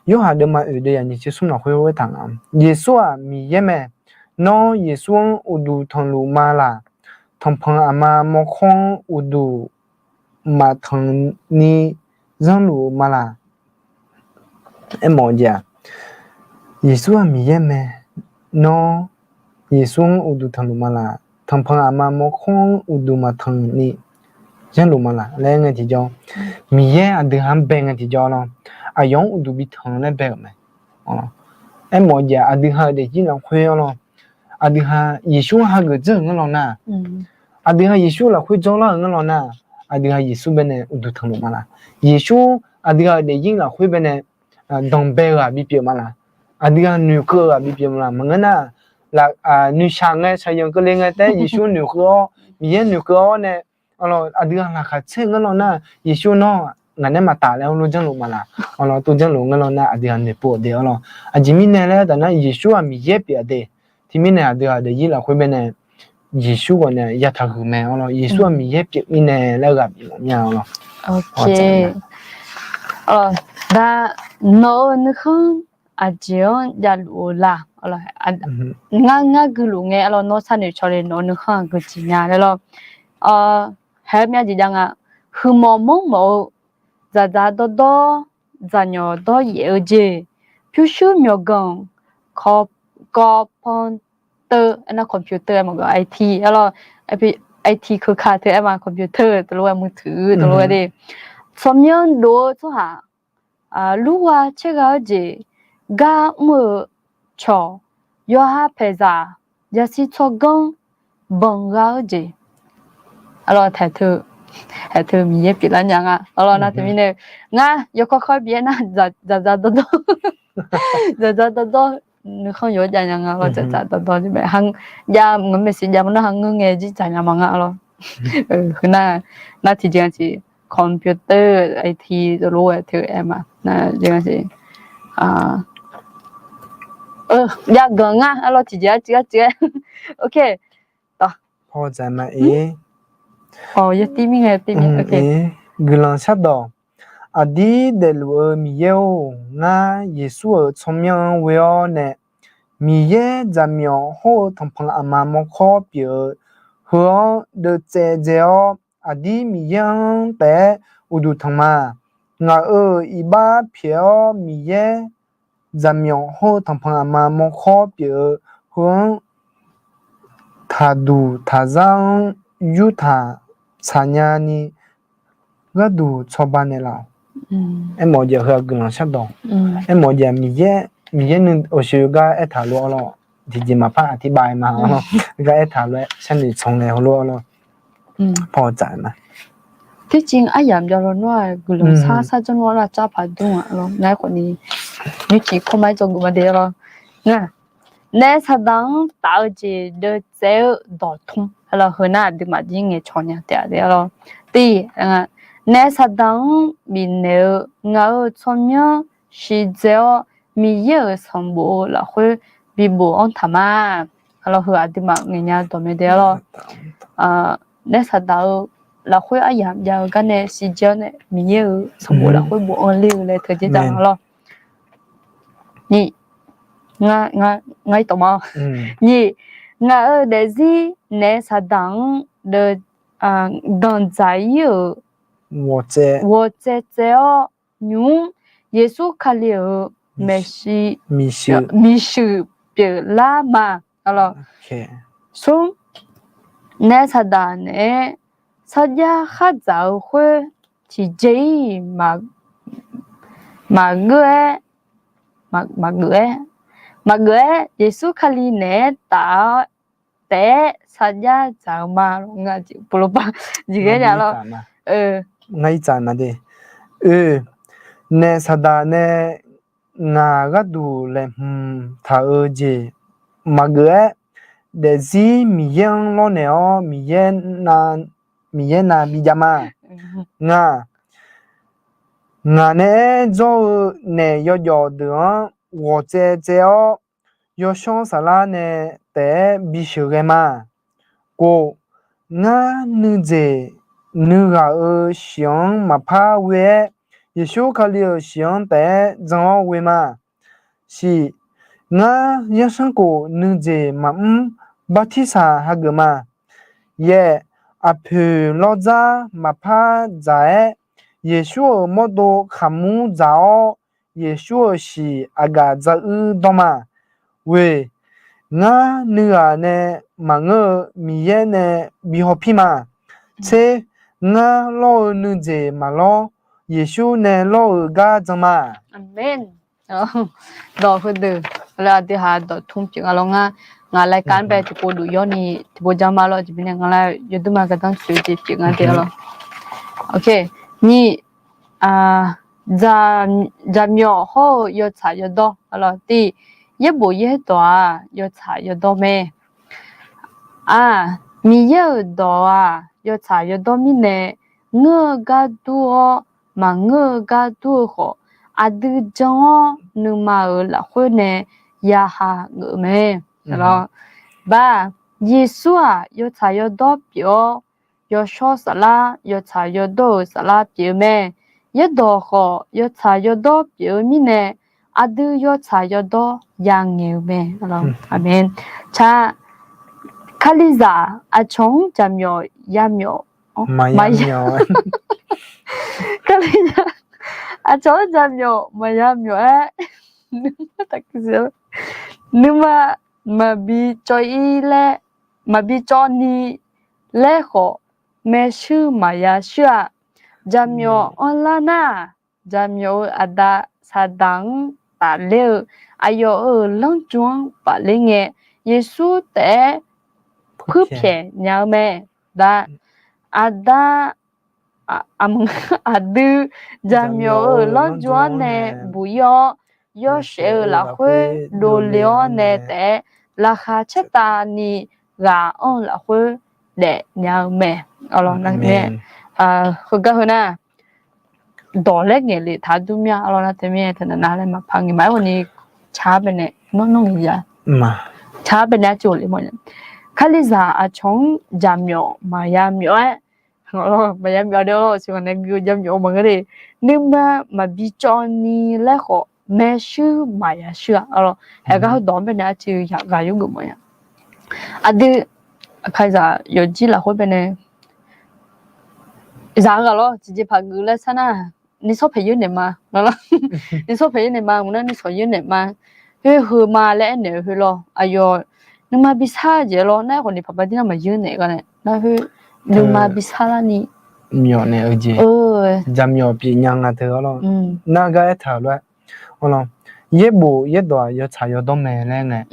Yorhaq deuvma oeq deuv yaf nyiq tser smr lafkhoer aertaq nga, Yeqsur-aq Miqyaer mae. Nawr Yeqsur-anr uqduq tanqluf ma laq. Tanqpanq aqma mawrkawr-anr uqduq maqtanq ni zanrluf ma laq. Aermawf-eu jeq-aq, Yeqsur-aq Miqyaer mae. Nawr Yeqsur-anr uqduq tanqluf ma laq. Tanqpanq aqma mawrkawr-anr uqduq maqtanq ni zanrluf ma laq laer ngae tiqjawr, Miqyaer aqdui ha-anr bae ngae tiqjawr lawr, aqyawf-anr uqduq bi tanq laer bae-euq mae. Aermawf-eu jeq-aq, aqdui ha-euq daefzir lafkhoer-awr lawr, aqdui ha Yeqsur hageuf dzeur-euq ngeurlaw nar, aqdui ha Yeqsur lafkhoer jawrlar-euq ngeurlaw nar, aqdui ha Yeqsur baenae uqduq tanqluf ma laq. Yeqsur aqdui ha-euq daefzir lafkhoer baenae danqbae-eu ghaq bipyeuf ma laq. Aqdui ha noeqkeuv-eu ghaq bipyeuf ma laq. Maqngeur nar, noeqshaq ngae shaqyanq keuvle ngae taef-aer Yeqsur noeqkeuv-awr, Miqyaer noeqkeuv-awr nae, aqdui ha laqkhaq tser-eu ngeurlaw nar, Yeqsur nawr ngaq nae maqtaf laer heulof janrluf ma laq. Awr lawr, tov janrluf ngeurlaw nar aqdui ha noeqpov-awq de awr lawr. Aqjeq mirnae laer taf nar, Yeqsur-aq Miqyaer pyeuf-a de. Tiqmirnae aqdui ha daefzir lafkhoer baenae Yeqsur ghawqnae yataq huiq mae awr lawr. Yeqsur-aq Miqyaer pyeuf mirnae laer ghaq bif mawf mir-a awr lawr. Da, nawq-euq nuikhanr aqjeq-anr javluf-eu la? Ngar, ngar guiluf ngae awr lawr, nawr sharnoeq cawle nawq-euq nuikhanr-aq gui jeq nya laer lawr. Haer myav jeq jav nga. Huiqmawf manrmawf-eu, dzaqdzaq dawrdawr, dzaqnyawq dawryaef-eu jeq, pyurshuir myawqganq, kawv, kawv pan teuv, aernar computer aer maqgaq, IT, aer lawr, IT keuka teu aer ma, computer teulof-aer, มือถือ teulof-aer de. Tsawrmyanr dov-eu tsawrhaq, lurgha caergha-eu jeq, gar mr-eu cawq, yawqha paeqzaq, yashir tsawrganr, banqgha-eu jeq, aer lawr, taeq teu, taeq teu Miqyaer pyeuflar nya nga. Aer lawr, nar teumirnae, ngar yawkawr kawr bi-aer nar, dzaqdzaq dawrdawr, dzaqdzaq dawrdawr, nuikhanr yawr jav nya nga lawr, dzaqdzaq dawrdawr jav, maqngeur maeqshi jav ma nar, ha ngeur ngae jir dzaq nya ma nga lawr. Heu nar, nar tiqjeq-a siq, computer, IT teulof-aer teu aer ma. Nar jeq-a siq, javganq ngar aer lawr, tiqjeq-a civ-a civ-aer. Ok. Guiqlanq shardawq. Aqdir daefluf-eu Miqyaer-or, ngar Yeqsur-euq tsawrmyanr-anr ghoe-awr nae, Miqyaer jaqmyawf hawr-eu tanqpanq aqma mawrkawr pyeuf-eu heu-anr deuvtsaev dzae-awr, aqdir Miqyaer-anr taef-aer uqduq tanq ma. Ngaq-euq iqbax pyaeq-awr, Miqyaer jaqmyawf hawr-eu tanqpanq aqma mawrkawr pyeuf-eu heu-anr taqduq taqzar-anr yurtaq tsaqnya ni gharduq cawba naeqlaf-awq. Aermawf-eu jeq heu-aq guiqlanq shardawq. Aermawf-eu jeq-aq Miqyaer, Miqyaer nuiv awqshoe gar aertaq lof-awr lawr, tiqjeq maqpar aqtirbav-aer ma-awr lawr, gar aertaq lof-aer sharnoeq tsanr nae hawr lof-awr lawr. Paw tsaf ma. Tiqjeq aryamq jav lawr nawr-aq guiqlanq shar shar janr lawr nar, car paq dur-a lawr, ngar khawfni nymrciq kawrma-aer dzawgeuf ma de lawr. Ngar naef Saqdaq-anr taf-eu jeq deuvtsaev-eu dawqtmr, aer lawr, heu nar aqduimaf jir ngaeqcawq nya taef-a de lawr. Tiq, naef Saqdaq-anr bifnaeq-eu ngaq-euq tsawrmyanr shiqdzae-awr, Miqyaer-euq sanqbof-eu lafkhoer bibof-anr taq ma. Aer lawr, heu aqduimaf ngaeqnya dawqmae de lawr. Naef Saqdaq-eu lafkhoer aryamq jav-eu gar nae shiqdzae-awr nae Miqyaer-euq sanqbof lafkhoer bof-anr ler-eu laer teu dzer da lawr. Ni, ngar, ngar, ngar irtawq ma. Nyiq, ngaq-euq daefzir naef Saqdaq-anr danqdzaq-ir-euq ghawqtsaev tsaev-awr, nymq-mr Yeqsur Kali-euq maeqshi miqshuif pyeuflar ma. Smr, naef Saqdaq naeq-aer sarjax khardzaq-eu khoer tiqjeq-ir maqgeuf-aer, maqgeuf-aer, maqgeuf-aer Yeqsur Kali naeq-aer taf-awr taef-aer sarjax dzaq-eu ma. Ngar jeq pov lawr par jeq ghae nya lawr. Ngar irtsaq ma de. Oe, naef Saqdaq nae ngaq gharduq laeqhmq taq-eu jeq maqgeuf-aer, daefzir Miqyaer-anr lawrnaeq-awr Miqyaer nav Miqyaer nav bijav ma. Ngaq, ngaq naeq-aer jawr-eu naeq yawjawf deuq-anr ghawq tsaev tsaev-awr, yawshawr saflar nae taef-aer bisheuq ghae ma. Kof, ngar nuijeq nuighaq-euq shiq-anr maqpar ghoe-aer, Yeqsur Kali-euq shiq-anr taef-aer jan-awr ghoe ma. Shiq, ngar yanrsanrkhof nuijeq maqmr bartirsaq hageuf ma. Yaeq, aqpoeq lawrdzar maqpar dzaq-aer, Yeqsur-euq mawrdo khaqmur dzaq-awr, Yeqsur-euq shiq aqgaf dzaruir dawr ma. Ghoeq, ngar nuighaq nae maqngeur-eu Miqyaer nae bi hawpir ma. Tser, ngar lawr-eu nuijeq maqlawr, Yeqsur nae lawr-eu gar jan ma. Aqmeq. Dawq heudeuq, aqdui haq dawqtmr pyeuf nga lawr ngar, ngaq รายการ bae tiqpov duf yawr ni tiqpov jan ma lawr jeq mirnae nga laer yawdui ma gardanr tsoeq jeq pyeuf nga de lawr. Nyiq, jaqmyawf hawr-eu yawtsaq yawdawr. Tiv, yaerbof yaerdawq-aq yawtsaq yawdawr mae. Aq, Miqyaer-euq dawq-aq yawtsaq yawdawr mirnae, ngeur-eu gar dur-awr maqngeur-eu gar dur-eu khawf, aqdui jan-awr nuima-euq lafkhoer nae yaha geuf-eu mae. Bar, Yeqsur-aq yawtsaq yawdawr pyeuf-awr, yawshawr saflar yawtsaq yawdawr-euq saflar pyeuf-eu mae. Yaerdawq khawf yawtsaq yawdawr pyeuf-eu mirnae, aqdui yawtsaq yawdawr yangaeq-eu mae. Aqmeq. Car, Kalizaq aqcawq-anr jaqmyawf yamyawf, Kalizaq aqcawq-anr jaqmyawf maqya myawf-aer, nuima maqbi cawv-ir laer, maqbi cawv ni laer khawf maershuir maqya shuir-a. Jaqmyawf anrlar nar, jaqmyawf-euq aqda Saqdaq-anr tafler-eu aqyawf-euq lanrju-anr bafler ngae, Yeqsur taef-aer puirpyaeq nya-eu mae. Aqda, aqdui jaqmyawf-euq lanrju-anr nae buq-ir-awr, yawshaef-euq lafkhoer dovle-awr nae taef-aer laqkhaq caertavni ghaq anr-eu lafkhoer daefnya-eu mae. Heugar heu nar, dawq laer ngaeq lef taq dur mir-a. Arlawr nar teu mir-a, teu navnav laer maqpar ngaeq ma. Aerkhawf ni car baenae nawr nawr ngaeq ya, car baenae arcuiv le mawf nya. Kalizaq aqcawq-anr jaqmyawf maqya myawf-aer, maqya myawf de, arlawr siqghaq nae gui-eu jaqmyawf-eu maqngeur de. Nuima maqbi cawv ni laer khawf maershuir maqya shuir-a. Arlawr heugar heudawq-anr baenae arcuiv yaq ghaq yurgeuf mawf nya. Aqdui Kalizaq yawqjir lafkhoer baenae zaq-eu ghaq lawr tiqjeqpaq geuf laer sar nar, nuisawr paeq yeur naeq ma. Nuisawr paeq yeur naeq ma, mq nar nuisawq yeur naeq ma. Khoer heu ma laer aernaeq-eu khoer lawr, aqyawf nuima bi sar jeq lawr nar, aerkhawf ni paqba dir nar maqyeur naeq gar nae nar khoer nuima bi sar larni myawf naeq-eu jeq, jaqmyawf pyeuf nya nga teu-a lawr. Nar gar aertaq-euq lof-aer, yaerbof yaerdawq-aq yawtsaq yawdawr mae laer ngae,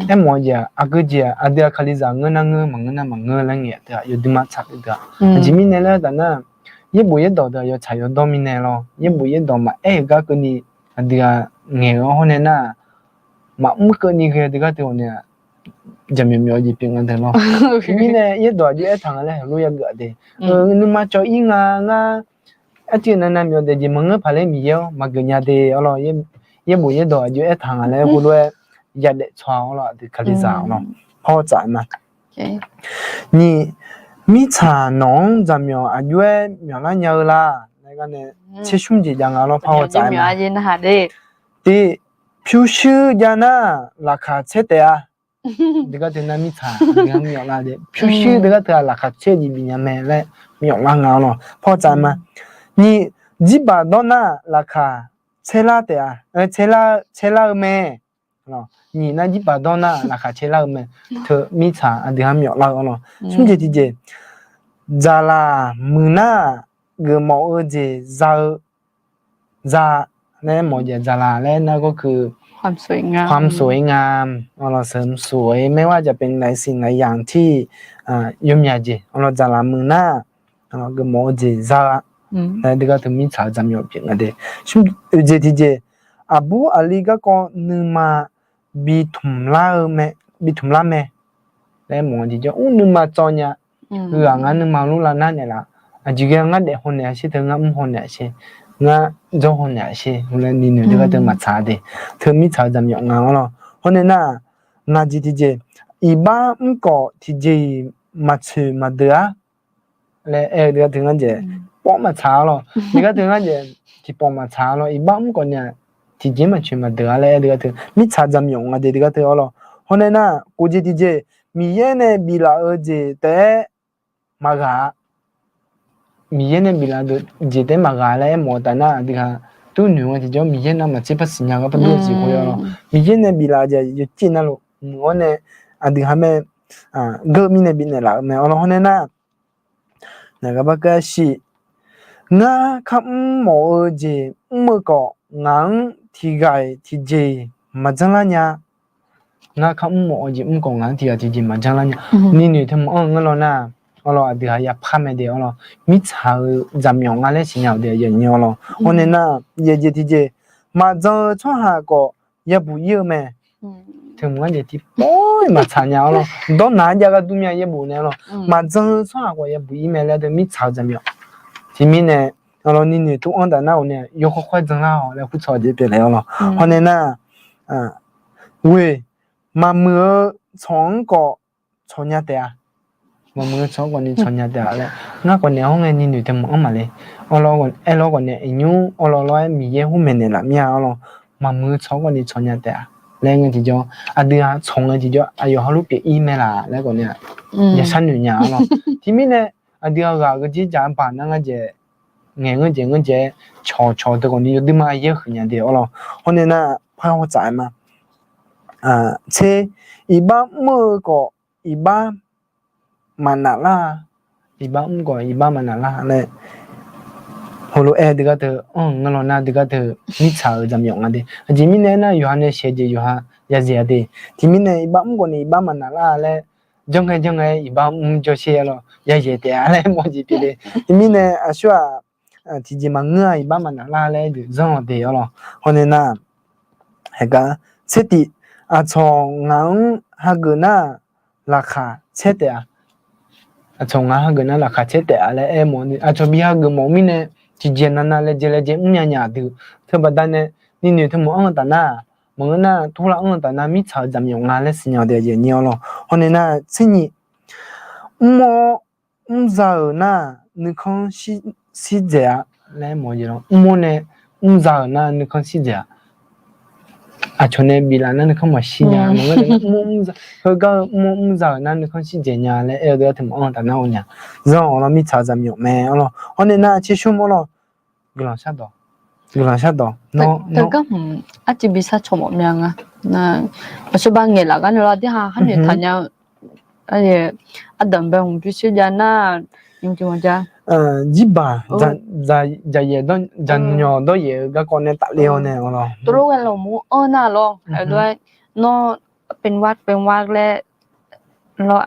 aermawf-eu jeq-aq aqgeu jeq-aq aqdui-aq Kalizaq ngeur nar ngeur, maqngeur nar maqngeur laer ngae teu-aq yawduima tsaq teu-a. Aqjeq mirnae laer taf nar, yaerbof yaerdawq deuq-aq yawtsaq yawdawr mirnae lawr, yaerbof yaerdawq maqaer-euq gar keuvni aqdui-aq ngaeq-eu hawr nae nar, maqmr keuvni ghae deuq gar teu-awq nae-aq, jaqmyawf myawf-eu jeq pyeuf nga deuq lawr. Mirnae yaerdawq aqjox aertaq nga laer heulof yageuf-a de. Nuima cawv-ir nga ngar, arcuiv navnav myawf daef jeq maqngeur paq laer Miqyaer-awr maqgeuf nya de. Arlawr yaerbof yaerdawq aqjox aertaq nga laer heulof-aer yadaef tsawq-a. Arlawr aqdui Kalizaq lawr, hawr tsaf ma. Nyiq, mirtsaq nawq-anr jaqmyawf aqjox-aer myawflar nya-eu la laer gar nae tsersmr jeq jav nga lawr, par hawr tsaf ma. Tiq, pyurshuir jav nar laqkhaq caer taef-a. Deugar teu nar mirtsaq-a, pyurshuir deugar teu-aq laqkhaq caer jeq bifnya mae laer myawflar nga lawr, par hawr tsaf ma. Nyiq, jirbaq dawr nar laqkhaq caer lar taef-a, caer lar-eu mae. Nyiq nar jirbaq dawr nar laqkhaq caer lar-eu mae. Teu mirtsaq aqdui-anr myawflar-eu lawr. Smr jeq tiqjeq, dzaqlaq muiq nar geufmawf-eu jeq za-eu, za laer mawf-eu jeq dzaqlaq laer nar gawr keuv ความสวยงาม ความสวยงาม arlawr เสริมสวย ไม่ว่าจะเป็นหลายสิ่งหลายอย่างที่ yawmyaq jeq arlawr dzaqlaq muiq nar geufmawf-eu jeq za-a. Laer deugar teu mirtsaq-eu jaqmyawf pyeuf nga de. Oeq jeq tiqjeq, aqbur aqli garkawv nuima bi tmq lar-eu mae, bi tmq lar mae laer mawf-eu jeq jawr, mr nuima tsawv nya. Heughaq ngar nuima lurlav nar naeqlaf. Aqjeq ghae ngar daef hawnaeq-a sher teu, ngar mr hawnaeq-a sher, ngar jawr hawnaeq-a sher laer ni noeq teugar teu maqtsaq de. Teu mirtsaq-eu jaqmyawf nga-awr lawr. Hawr nae nar, ngaq jeq tiqjeq, iqbax mrkawf tiqjeq-iq maqtsoeq maqdeuq-ar laer aer-eu teugar teu ngar jaeq, pawr maqtsaq-awr lawr. Teugar teu ngar jaeq tiqpawf maqtsaq-awr lawr. Iqbax mrkawf ni-aq, tiqjeq maqtsoeq maqdeuq-ar laer aer-eu teugar teu mirtsaq jaqmyawf nga de teugar teu-awr lawr. Hawr nae nar, khof jeq tiqjeq, Miqyaer nae biflaf-eu jeq taef-aer maqghaq-a. Miqyaer nae biflaf-eu jeq taef-aer maqghaq laer aermawf-eu taf nar, aqdui ghaq tuvnoeq nga tiqjawr Miqyaer navmaqtser par siqnya gar par dur-eu jeq khoer-awr lawr. Miqyaer nae biflaf-eu jeq yawcif navluf muiq-awr nae, aqdui ghaq mae, geur mirnae bifnaeq laf-eu mae-awr lawr. Hawr nae nar, naqgar bar keuv-a siq, ngar kamr mawf-eu jeq mr-eu khawf, ngaq-anr tiqghaq-iq tiqjeq-iq maqjanr lar nya. Ngar kamr mawf-eu jeq mr khawf, ngaq-anr tiqghaq tiqjeq maqjanr lar nya. Ni noeq teu maqanr-eu ngeur lawr nar, awr lawr, aqdui ghaq yapar mae de-awr lawr. Mirtsaq-eu jaqmyawf nga laer siqnya-awq de, aqyuif aqnyir-awr lawr. Hawr nae nar, yaeq jeq tiqjeq, maqjan-eu tsawrhaq khawf yabuq ir-eu mae. Teu mq ngar jeq tiqpawf-iq maqtsaq nya-awr lawr. Dawrnaq-aer jav gar dur mya yaerbof nae-awr lawr. Maqjan-eu tsawrhaq khawf yabuq ir mae laer teu mirtsaq-eu jaqmyawf. Tiqmirnae, awr lawr, ni noeq tov-anr taf nar-awq nae yawkhawr khawr-aer janlar-awq laer kurtawq jeq pyeufle-awr lawr. Hawr nae nar, ghoeq, maqmuiq-eu tsawq-anr khawf tsawq nya taef-a. Maqmuiq-eu tsawq-anr khawf ni tsawq nya taef-a laer, ngar khawf nae hawr ngae ni noeq teu maqanr maqle. Awr lawr, aer lawr khawf nae iqnymr awr lawr lawr-aer Miqyaer khoer maeqnaeq laf mir-a-awr lawr. Maqmuiq-eu tsawq-anr khawf ni tsawq nya taef-a laer ngae tiqjawr, aqdui-aq tsawq ngae tiqjawr aqyawf hawr luf pyeuf ir mae laf laer khawf nae-aq, yashar noeq nya-awr lawr. Tiqmirnae, aqdui-aq ghaq geujeq dzaq-anr baq nar ngar jaeq ngaeq ngeur jaeq ngeur jaeq-aer cawqcawq teu khawf ni yawduima yaer huiq nya de-awr lawr. Hawr nae nar, par haw tsaf-aer ma. Tser, iqbax mr-eu khawf iqbax maqnaf lar-a. Iqbax mr khawf iqbax maqnaf lar laer heulof-aer deugar teu anr-eu ngeur lawr nar, deugar teu mirtsaq-euq jaqmyawf nga de. Aqjeq mirnae aernar, yawqha nae shaeq jeq yawqha yayaeq-a de. Tiqmirnae iqbax mr khawf ni iqbax maqnaf lar laer, janr ngae janr ngae iqbax mr jawr sher-a lawr, yayaeq taef-a laer mawr jeq pyeuf de. Tiqmirnae aqsur-aq, tiqjeq maqngeur-a, iqbax maqnaf lar laer deuq zanr-awq de-awr lawr. Hawr nae nar, haeqgar, tser tif, aqcawq ngaq-anr hageuf nar-aq, laqkhaq caer taef-a. Aqcawq ngaq-anr hageuf nar laqkhaq caer taef-a laer aermawf-eu, aqcawq bi hageuf mawf-eu mirnae, tiqjeq navnav laejae laejae mrnya nya aqdui. Teubaqda nae, ni noeq teu maqanr-eu taf nar, maqngeur nar, tov lar-anr-eu taf nar, mirtsaq-euq jaqmyawf nga laer siqnya-awq de, aqyuif aqnyir-awr lawr. Hawr nae nar, tser nyiq, mr-awr mrza-euq nar-aq nuikhanr shir dzaeq-a laer mawf-eu jeq lawr. Mr-awr nae mrza-euq nar nuikhanr shir dzaeq-a. Aqcawq nae biflaf nar nuikhanr maqshir nya. Heugar-eu mr-awr mrza-euq nar nuikhanr shir dzaeq nya laer aer-eu deuq-anr teu maqanr-eu taf nar-awq nya. Zanr-awq lawr, mirtsaq-eu jaqmyawf mae-awr lawr. Hawr nae nar tser smr-awr lawr, guiqlanq shardawq. Guiqlanq shardawq. Teugar hmq, arcuiv bi sharcaw mawf mya nga. Aqsur ba ngaeqlaf gar nae lawr, dirha har noeq taqnya-eu ardanq bae hmq pyurshuir jav nar, nymr tiq mawq jav. Jirbaq, jaqyaef, jaqnyawq dawryaef-eu garkawv nae tafler-awr nae-awr lawr. Tov lof ghae lawq mur-anr nar lawr, aqlof-aer nawr เป็นหวัด เป็นหวัด laer lawr,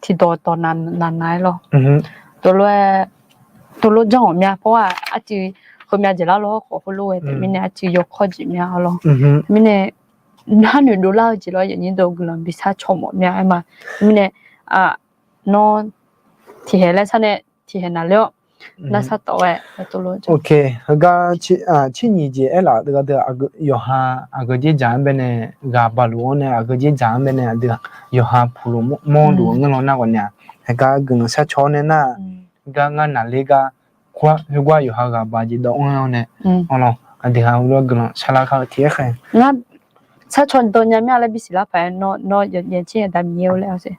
tiqdawq dawq naq naq-aer lawr. Tov lof-aer, tov lof janr-awq mya pawr-aq, arcuiv heumya jeq lar lawr khawf heulof ghae taef mirnae arcuiv yawkawr jeq mya-awr lawr. Mirnae, har noeq dovlar-eu jeq lawr, aqnyir deuq guiqlanq bi sharcaw mawf mya-aer ma. Mirnae, nawr tiqhaeq laer sar nae tiqhaeq naqler-awr, nar shartawf-aer tov lof. Heugar tser nyiq jeq aerlaf-euq deuq-aq, yawqha aqgeu dzer dzaq-anr baenae ghaq baq luf-awr nae, aqgeu dzer dzaq-anr baenae aqdui yawqha puq luf mawrluf-eu ngeur lawr nar ghawqni-aq, heugar guiqlanq sharcaw-awr nae nar, gar ngar naqler gar khoergar yawqha ghaq baq jeq dawv-anr-awr nae, awr lawr, aqdui ha-eu lof-aer guiqlanq sharlar kar-eu tiq aer khaeq. Ngar sharcaw dawv nya mir-a laer bisiq lar paq-aer, nawr yaeq tser Aqda Miqyaer-or laer-awr se.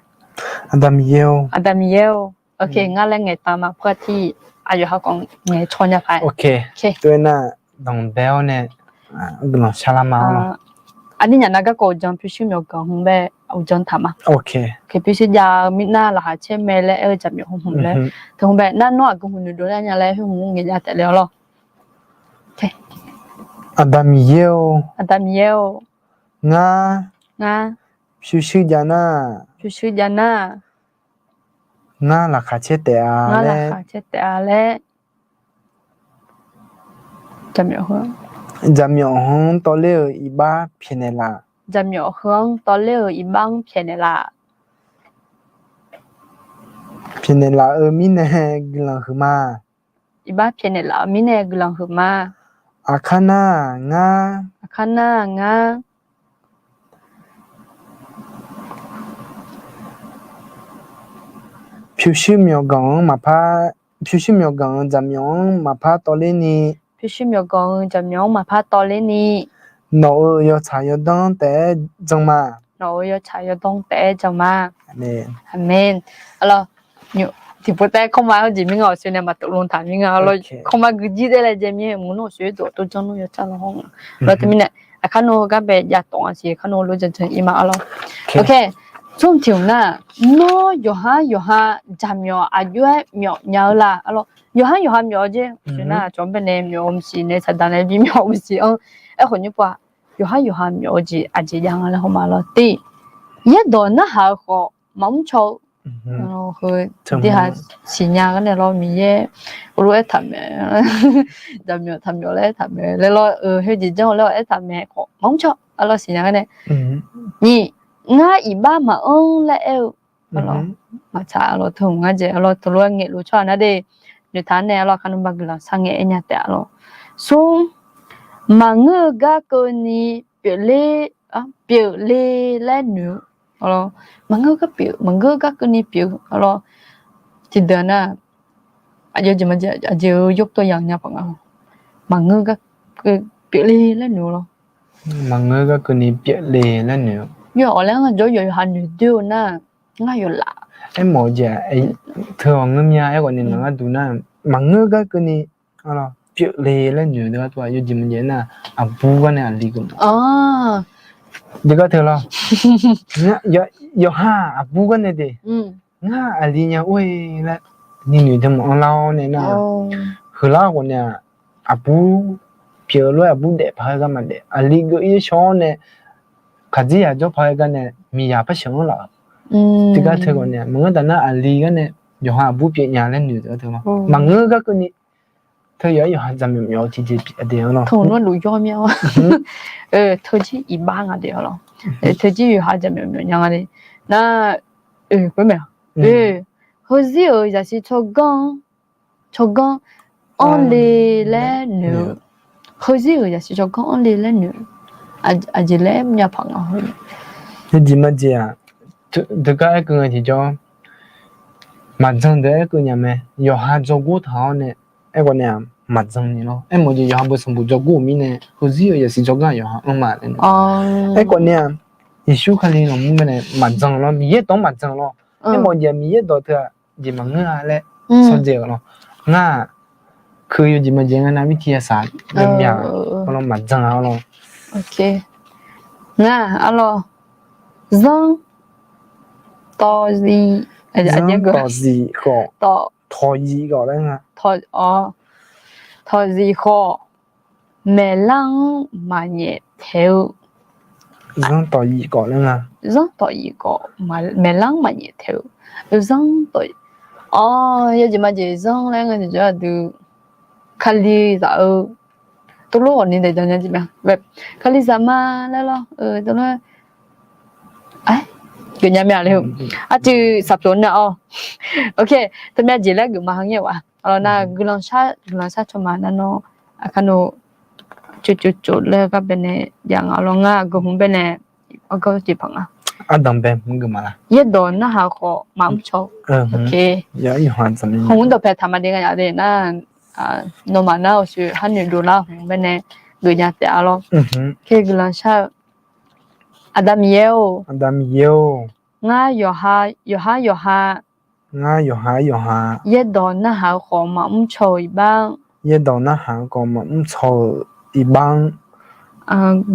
Aqda Miqyaer-or. Aqda Miqyaer-or. Ngar laer ngaeqtaq ma pawr-aq tiq, aqyawf ha khawf ngaeq caw nya paq-aer. Tov-aer nar, danqbae-awr nae guiqlanq sharlar ma-awr lawr. Aqdir nyaf nav garkawv uqdzan pyurshuir myawqganq hmq bae uqdzan taq ma. Pyurshuir jav-eu mirnae laqkhaq caer mae laer aer-eu jaqmyawf hmq hmq laer, teu hmq bae nar nawr aqgeu hmq noeqdov lar nya laer khoer hmq ngaeq jav taef le-awr lawr. Aqda Miqyaer-or. Aqda Miqyaer-or. Ngar, ngar pyurshuir jav nar, pyurshuir jav nar, ngar laqkhaq caer taef-a laer, laqkhaq caer taef-a laer, jaqmyawf heu-anr tawvler-euq iqbax pyaeqnaeq laf. Jaqmyawf heu-anr tawvler-euq iqbax-anr pyaeqnaeq laf. Pyaeqnaeq laf-eu mirnae guiqlanq huiqma. Iqbax pyaeqnaeq laf-eu mirnae guiqlanq huiqma. Aqkar nar ngar. Aqkar nar ngar. Pyurshuir myawqganq-anr maqpar, pyurshuir myawqganq-euq jaqmyawf-anr maqpar tawvler ni. Pyurshuir myawqganq-euq jaqmyawf-anr maqpar tawvler ni. Nawq-euq yawtsaq yawdanr taef-aer jan ma. Nawq-euq yawtsaq yawdanr taef-aer jan ma. Aqmeq. Arlawr, tiqpov taef-aer ข้อความ khoerjeq mir nga awqsoe nae maq tov lon taq mir nga. Arlawr, ข้อความ guijir daef laejae mir-aer mq nawr awqsoe dov tov janr nmr yawcar lawr hawr nga. Arlawr teumirnae, aqkar nawr-eu gar bae jav tawf nga siq, aqkar nawr lof janjan ir ma arlawr. Smr tiq hmq nar, nawr yawqhar yawqha jaqmyawf aqjox-aer myawf nya-eu la arlawr. Yawqhar yawqha myawf-eu jeq, nar aqcawq-anr bae nae myawf-eu maqsiq nae saqdaq nae bi myawf-eu maqsiq-anr. Aerkhawf nymr pov-aq, yawqhar yawqha myawf-eu jeq aqjeq jav nga laer hawr ma lawr. Tiq, yaerdawq narhaq-eu khawf maqmr caw-eu. Heu tiqdih ha siqnya gar nae lawr Miqyaer lof aertaq mae, jaqmyawf taqmyawf laer aertaq mae laer lawr, heu jeq janr-eu laer aertaq mae khawf maqmr caw arlawr siqnya gar nae. Nyiq, ngar iqbax maqanr laer aer-eu. Maqtsaq arlawr teu hmq ngar jeq arlawr teulof-aer ngaeqluf tsawrhaq nar de. Noeqtaq nae arlawr aqkar nawr ba guiqlanq sharngae aer nya taef arlawr. Smr, maqngeur-eu gar keuvni pyeufle, pyeufle laer noeq-eu. Maqngeur gar pyeuf, maqngeur gar keuvni pyeuf-eu arlawr. Tiqdeuq nar, aqjeq-eu yawr tawr yaq nya paq nga. Maqngeur gar keuv pyeufle laer noeq-eu lawr. Maqngeur gar keuvni pyeufle laer noeq-eu. Yawf awq laer ngar jawr yawqha noeq doer-eu nar, ngar yawlaf. Aermawf-eu jeq-aq, teu-awq ngeur mya aerkhawf ni maqngar duq nar, maqngeur gar keuvni pyeufle laer noeq-eu deuq gar tov-aq, yawjeq maqjeq nar, aqbur gar nae aqli geuf ma. Deuq gar teu lawr. Yawqha aqbur gar nae de. Ngar aqli nya or-e laer, ni noeq de maqanr lar-awr nae nar, heular ghawq nae-aq, aqbur pyeuf-eu lof-aer aqbur daef paq-aer gar maqdaef, aqli geuf-ir shawr-awr nae, khaqdzerzaq jawr paq-aer gar nae miqyaq par sheuq-anr laf-euq. Tiqgar teu ghawq nae maqngeur taf nar aqli gar nae yawqha aqbur pyeuf nya laer noeq-eu deuq gar teu lawr. Maqngeur gar keuvni teu yawq-aer yawqha jaqmyawf myawf-eu tiqjeq pyeuf-a de lawr. Teu nawr luf yawr mya-a. Teujir iqbax nga de lawr. Teujir yawqha jaqmyawf myawf nya nga de. Nar, heuzir-euq zaqsiq tsawrganr, tsawrganr anr le laer noeq-eu. Heuzir-euq zaqsiq tsawrganr anr le laer noeq-eu. Aqjeq laer myav paq nga. Yawjeq maqjeq-aq, deuq gar aerkeuv ngae tiqjawr, maqjan deuq aerkeuv nya mae. Yawqha dzawrgor taq-awr nae, aerkhawf nae-aq maqjan ni lawr. Aermawf-eu jeq yawqha beu sanqbof dzawrgor-euq mirnae, heuzir-euq zaqsiq tsawrganr yawqha anr ma laer. Aerkhawf nae-aq, Yeqsur Kali nawq mr mae nae maqjan lawr, Miqyaer dawq-anr maqjan lawr. Aermawf-eu jeq Miqyaer dawq teu-aq jeq maqngeur-a laer sawdzae-euq lawr. Ngar-aq, keuv yawjeq maqjeq nga nav mirtiq yasaq myav-eu lawr, maqjan-a lawr. Ngar arlawr, zanr tawqzif, zanr tawqzif khawf, tawqzif khawf laer nga. Tawqzif khawf, maeqlar-anr maqnyaef taeq-eu. Zanr tawqzif khawf laer nga. Zanr tawqzif khawf, maeqlar-anr maqnyaef taeq-eu. Zanr tawq, yawjeq maqjeq zanr laer nga tiqjawr aqdui, Kalizaq-eu tov lor ghawqni daeq jan nya jeq mae. Kalizaq ma laer lawr, tov lor-aer geuf nya mya le-eu. Arcuiv saqpyawq nar-awr, teu myav jeq laer geuf ma ha ngaer-a. Nar, guiqlanq shar, guiqlanq shar tsawrma nar nawr, aqkar nawr, cov cov cov laer gar baenae jav nga lawr. Ngar aqgeu hmq baenae, argawr jeq paq nga. Ardanq bae hmq geuf ma la? Yaerdawq narhaq-eu khawf maqmr caw-eu. Hmq dawqpae taq ma de nga ya de nar, nawmaf nar awqshoe har noeq dovlar hmq baenae geuf nya taef-a lawr. Guiqlanq shar-eu Aqda Miqyaer-or, Aqda Miqyaer-or, ngar yawqha, yawqha yawqha, ngar yawqha yawqha, yaerdawq narhaq-eu khawf maqmr caw-eu iqbax, yaerdawq narhaq-eu khawf maqmr caw-eu iqbax-anr,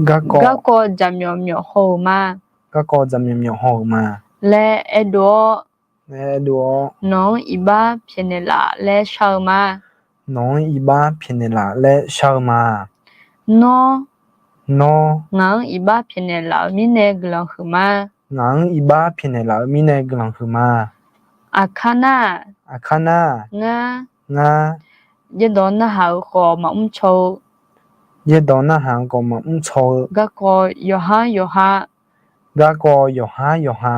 garkawv, garkawv jaqmyawf myawf haw-euq ma, garkawv jaqmyawf myawf haw-euq ma laer aerdov-awr, laer aerdov-awr, nawq-anr iqbax pyaeqnaeq laf laer shar-eu ma. Nawq-anr iqbax pyaeqnaeq laf laer shar-eu ma. Nawr, nawr, ngaq-anr iqbax pyaeqnaeq laf-euq mirnae guiqlanq huiq ma. Ngaq-anr iqbax pyaeqnaeq laf-euq mirnae guiqlanq huiq ma. Aqkar nar, aqkar nar, ngar, ngar, yaerdawq narhaq-eu khawf maqmr caw-eu, yaerdawq narhaq-eu khawf maqmr caw-eu, garkawv yawqhar yawqha, garkawv yawqhar yawqha,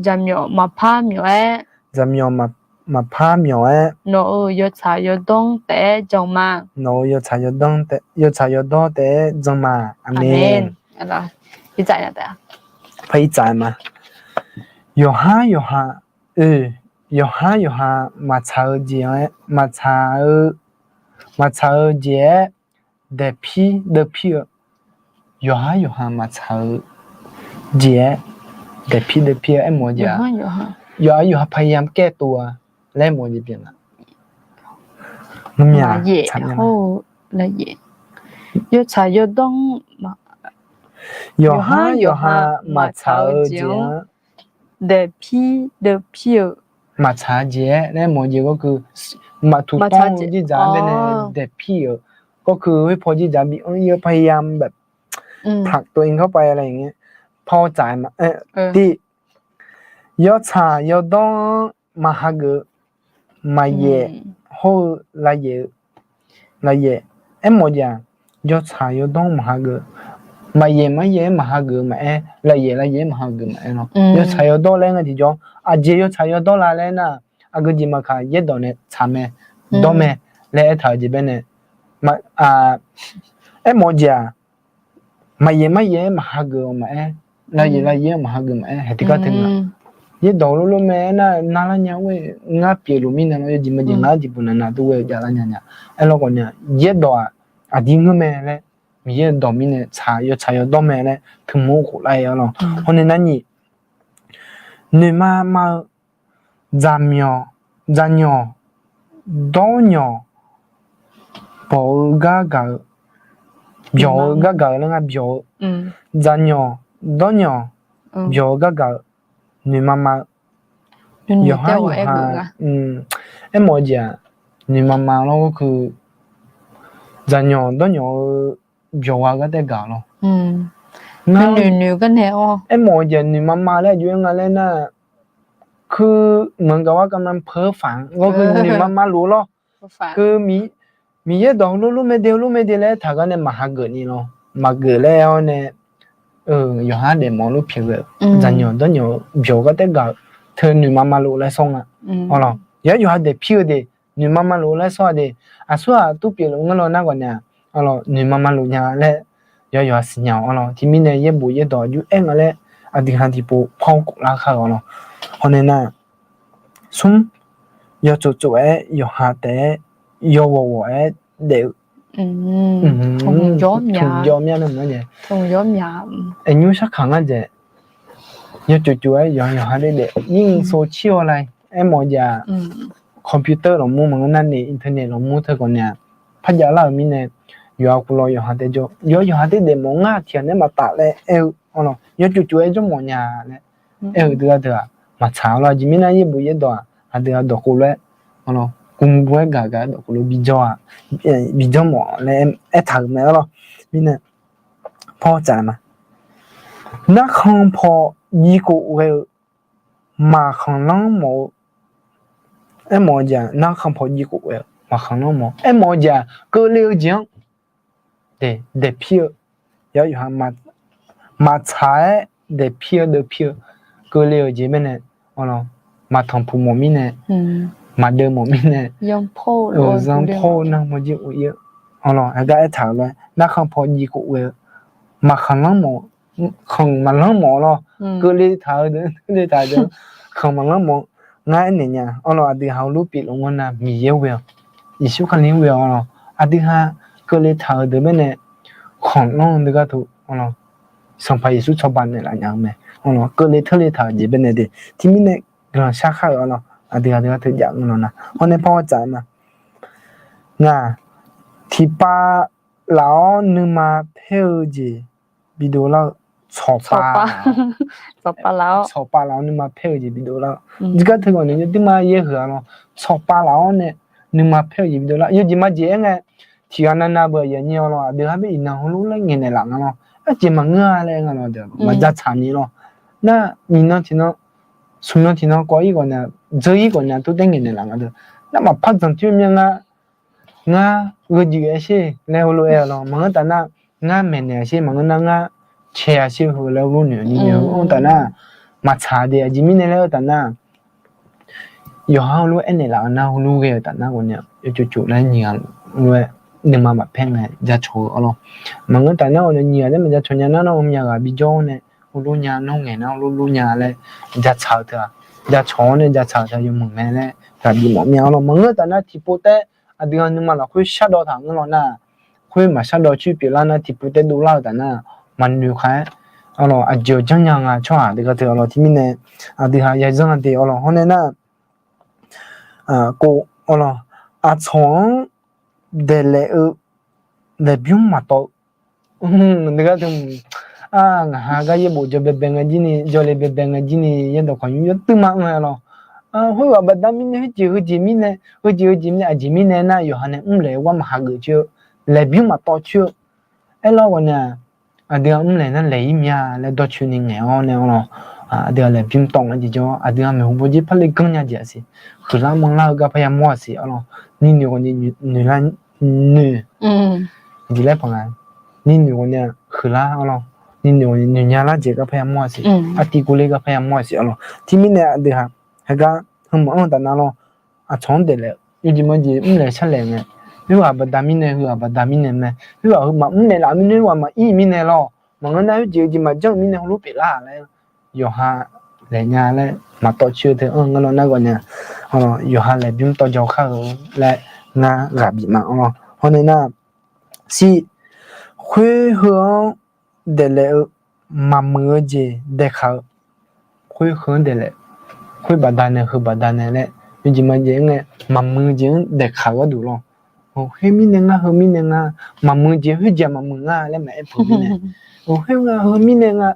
jaqmyawf maqpar myawf-aer, jaqmyawf maq maqpar myawq-aer, nawq-euq yawtsaq yawdawr taef-aer jan ma. Nawq-euq yawtsaq yawdawr taef-aer jan ma. Aqmeq. Yawqhar yawqha, oe, yawqhar yawqha maqtsaq-eu jeq-aer, maqtsaq-eu, maqtsaq-eu jeq-aer daefpir deuvpir-eu, yawqhar yawqha maqtsaq-eu jeq-aer daefpir deuvpir-eu aermawf-eu jeq-aq, yawqhar yawqha พยายาม แก้ตัว-a laer aermawf-eu jeq pyeuf nga. Yawtsaq yawdawr, yawqhar yawqha maqtsaq-eu jeq-anr daefpir deuvpir-eu, maqtsaq-eu jeq-aer laer aermawf-eu jeq gawrkeuv, maqtuq tawr-eu jirdzaq-aer baenae daefpir-euq gawrkeuv, khoerpaw jirdzaq bi anr-ir-eu พยายามแบบ ผลักตัวเองเข้าไปอะไรอย่างเงี้ย paw tsaf-aer ma. Tiq, yawtsaq yawdawr-anr maqhageuf-eu, maqyaef hawr-eu lavyaef-eu, lavyaef aermawf-eu jeq-aq, yawtsaq yawdawr-anr maqhageuf, maqyaef maryaef-aer maqhageuf-eu maqaer, lavyaef lavyaef-aer maqhageuf maqaer lawr. Yawtsaq yawdawr laer nga tiqjawr, aqjeq yawtsaq yawdawr la laer nar, aqgeu jeq maqkaq yaerdawq nae tsaq mae, dawr mae laer aertaq-euq jeq baenae, aermawf-eu jeq-aq, maqyaef maryaef-aer maqhageuf-eu maqaer, lavyaef lavyaef-aer maqhageuf maqaer, haeq tiqgar teu nga. Yaerdawq lorlof mae aernar, narlar nya-aer ngar pyeufluf mirnae lawr, yawjeq maqjeq ngar tiqpov navnav dur ghae-eu javlar nya nya. Aerlawr khawf ni-aq, yaerdawq-aq aqdir ngeur mae laer, Miqyaer-euq dawq mirnae tsaq, yawtsaq yawdawr mae laer teumu khof lar-ir arlawr. Hawr nae nar nyiq, noeqma ma-eu, dzaqmyawq, dzaqnyawq, dawrnyawq, bawq-eu gargaq-eu, byawq-eu gargaq-eu laer ngar byawq-eu, dzaqnyawq, dawrnyawq, byawq-eu gargaq-eu, noeqma ma-eu, yawqhar yawqha, aermawf-eu jeq-aq, noeqma ma lawr gharkeuv, dzaqnyawq dawrnyawq-eu byawq-a gar taef gaq lawr. Ngar, aermawf-eu jeq noeqma ma laer aqjox-aer nga laer nar, คือเหมือนกับว่ากำลังเพ้อฝัน gharkeuv noeqma ma luf lawr. Keu Miqyaer dawq heulof lof mae de, heulof mae de laer taq gar nae maqhageuf ni lawr. Maqgeuf laer-awr nae, yawqhar daefmawf lof pyaeq ghae-eu, dzaqnyawq dawrnyawq-eu byawq gar taef gaq-eu, teu noeqma ma luf laer sawr nga. Arlawr, yawqhar yawqha daefpir-eu de, noeqma ma luf laer sawr-a de, aqsur ghaq tur pyeufluf ngar lawr nar ghawq nae-aq, arlawr, noeqma ma luf nya laer yawqhar yawqha siqnya-awq arlawr. Tiqmirnae yaerbof yaerdawq aqjox-aer nga laer, aqdui ha tiqpov paw khof lar kar-eu arlawr. Hawr nae nar, smr, yawtsov tsov-aer yawqha taef-aer yawghawq ghawq-aer daef-eu, tmq jawr myav nae maqngae, aer nymr sarkaq ngar dzaeq, yawtsov tsov-aer yawqha yawqha daef daef, yirmq sov cir-awr laer aermawf-eu jeq-aq, computer lafmur maqngeur nar nae internet lafmur teu khawf nae-aq, parjav lar-euq mirnae, yawqha kuvlawr yawqha taef jawr, yawqha yawqha taef daefmawf ngar tiq ghaq nae maqtaf laer aer-eu arlawr, yawtsov tsov-aer jawrmawf nya laer aer-eu deuq-a deuq-aq maqtsaq arlawr. Aqjeq mirnae yaerbof yaerdawq-aq aqdui-aq dawqkhof lof-aer, arlawr, guvguv-aer gaq gaq dawqkhof lof bijawr-a, bijawrmawf laer aertaq-euq mae arlawr. Mirnae paw tsaf ma, narkhan paw jivkhof ghae-eu maqkhanqlanr mawf-eu, aermawf-eu jeq-aq narkhan paw jivkhof ghae-eu maqkhanqlanr mawf-eu, aermawf-eu jeq-aq keuvle-eu jeq-anr daefpir-eu, yawqha yawqha maqtsaq-aer daefpir-eu deuvpir-eu, keuvle-euq jeq mirnae, arlawr, maqtanqpuq mawf mirnae, maqdeuv mawf mirnae, zanrpawr-eu nar mawrjir of-ir-eu, arlawr, heugar aertaq-euq lof-aer narkhan paw jivkhof ghae-eu maqkhanqlanr mawf, khanq maqlanr mawf-eu lawr, keuvle taq-eu deuq, keuvle taq-eu deuq, khanq maqlanr mawf-eu, ngar aernaeq nya arlawr. Aqdui ha-eu lor pyeufluf ngar nar Miqyaer ghoe-awq, Yeqsur Kali ghoe-awq arlawr. Aqdui ha keuvle taq-eu deuq mirnae khanqlanr-eu deuq gharduq arlawr, Sanqpaq Yeqsur cawba naeqlaf nya-eu mae arlawr. Keuvle teurle taq-euq jeq baenae de, tiqmirnae guiqlanq shar khar-euq arlawr. Aqdui ha deuq gharduq jav ngar lawr nar, hawr nae paw tsaf nar, ngaq tiqpav laf-awr nuima paer-eu jeq bidov lar-eu, tsawqpav, tsawqpav laf-awr nuima paer-eu jeq bidov lar-eu, jirgar teu ghawqni duima yaerheuq-a lawr, tsawqpav laf-awr nae nuima paer-eu jeq bidov lar-eu, yawjeq majeq aer ngae, tiqghaq navnav beu aqyuif aqnyir arlawr, aqdui ha bae iqnan heulof laer ngaeqnaeq laf nga lawr, aerjeq maqngeur-a laer nga lawr, maqjavtsaq ni lawr. Nar nyiqnan tiqnan, smqnan tiqnan kawv-ir ghawqni-a, dzeur-ir ghawqni-a, tov taer ngaeqnaeq laf nga deuq, nar maqpar dzanq toer myanr ngar, ngar gheujeuq-aer sher laer heulof-aer-a lawr, maqngeur taf nar, ngar maeqnaeq-a sher, maqngeur nar ngar cae-a sher heu laer heulof noeq-eu ni noeq-eu anr taf nar, maqtsaq de. Aqjeq mirnae laer-eu taf nar, yawqha heulof-aer aernaeq laf-eu nar heulof ghae-eu taf nar ghawqni-aq, yawcuf cuf laer nyiq ghaq lof-aer nuima maqpaer ngae jacawq-eu arlawr. Maqngeur taf nar ghawqni nyiq ghaq laer maqjacawq nya nar nar-eu myav ghaq bijawr nae heulof nya nawr ngaeq nar heulof lof nya laer jacawq-eu teu-aq, jacawq-awr nae jacawq-eu teu-aq yawmuiq mae laer ghaq bif mawf myav arlawr. Maqngeur taf nar tiqpov taef aqdui-aq nuima lafkhoer shardawv taq ngeur law nar, khoer maqshardawv coer pyeuflar nar tiqpov taef dovlar-eu taf nar maqnoeq khav-aer arlawr, aqjeq-awq janrnya nga tsawrhaq deuq gar teu arlawr. Tiqmirnae aqdui-aq yazanr-a de arlawr. Hawr nae nar kov arlawr, aqcawq-anr daeqlaef-eu laeqbymr maqtawv-eu, ngar teu, ngaq ha gar yaerbof jawr baebae ngae jir ni, jawrle baebae ngae jir ni, yaerdawq kawq nymr yawtuv ma anr-aer lawr. Khoerghaq baqda mirnae, khoerjeq heujeq mirnae, heujeq heujeq mirnae, aqjeq mirnae nar yawqha nae mrlaeq-eu gar maqha geuf coer-eu, laeqbymr maqtawv coer-eu, aerlawr ghawqni-aq, aqdui-aq mrlaeq nar laeq-ir mya laer dawrcoeni ngaeq-awr nae arlawr. Aqdui-aq laeqbymr tawv ngae jeq jawr, aqdui-aq maeqhu bawrjir parler ganrnya jeq aqsiq, huiqlar manrlar-eu gar parya mawr aqsiq arlawr. Ninoeq ghawqni noeq lar noeq, jeq laer paq nga, ninoeq ghawqni huiqlar arlawr, ninoeq ghawqni noeqnya lar jeq gar parya mawr aqsiq, artiv kuvler gar parya mawr aqsiq arlawr. Tiqmirnae aqdui-aq heugar heumaq anr-eu taf nar lawr, aqcawq-anr daeqlaef-eu yawjeq majeq mrlaeq sharlaef ngae, khoerghaq baqda mirnae, heughaq baqda mirnae mae, khoerghaq heu maqmr naeqlaf mirnae, khoerghaq maqir mirnae lawr, maqngeur nar khoerjeq heujeq maqjanr-eu mirnae heulof pyeuflar laer yawqha laeq nya laer maqtawv coer-eu teu anr ngeur law nar ghawqni yawqha laeqbymr tawv jaw kar-eu laer ngar ghaq bif ma arlawr. Hawr nae nar shir, khoer heu-anr daeqlaef-eu maqmuiq-eu jeq daeqkaq-eu, khoer heu-anr daeqlaef, khoer baqda nae heu baqda nae laer yawjeq majeq-anr ngae maqmuiq-eu jeq-anr daeqkaq-eu gharduq lawr. Khoer mirnae ngar, heu mirnae ngar, maqmuiq-eu jeq khoerjeq-aq maqmuiq ngar laer maqaer peuq mirnae, khoer nga heu mirnae nga,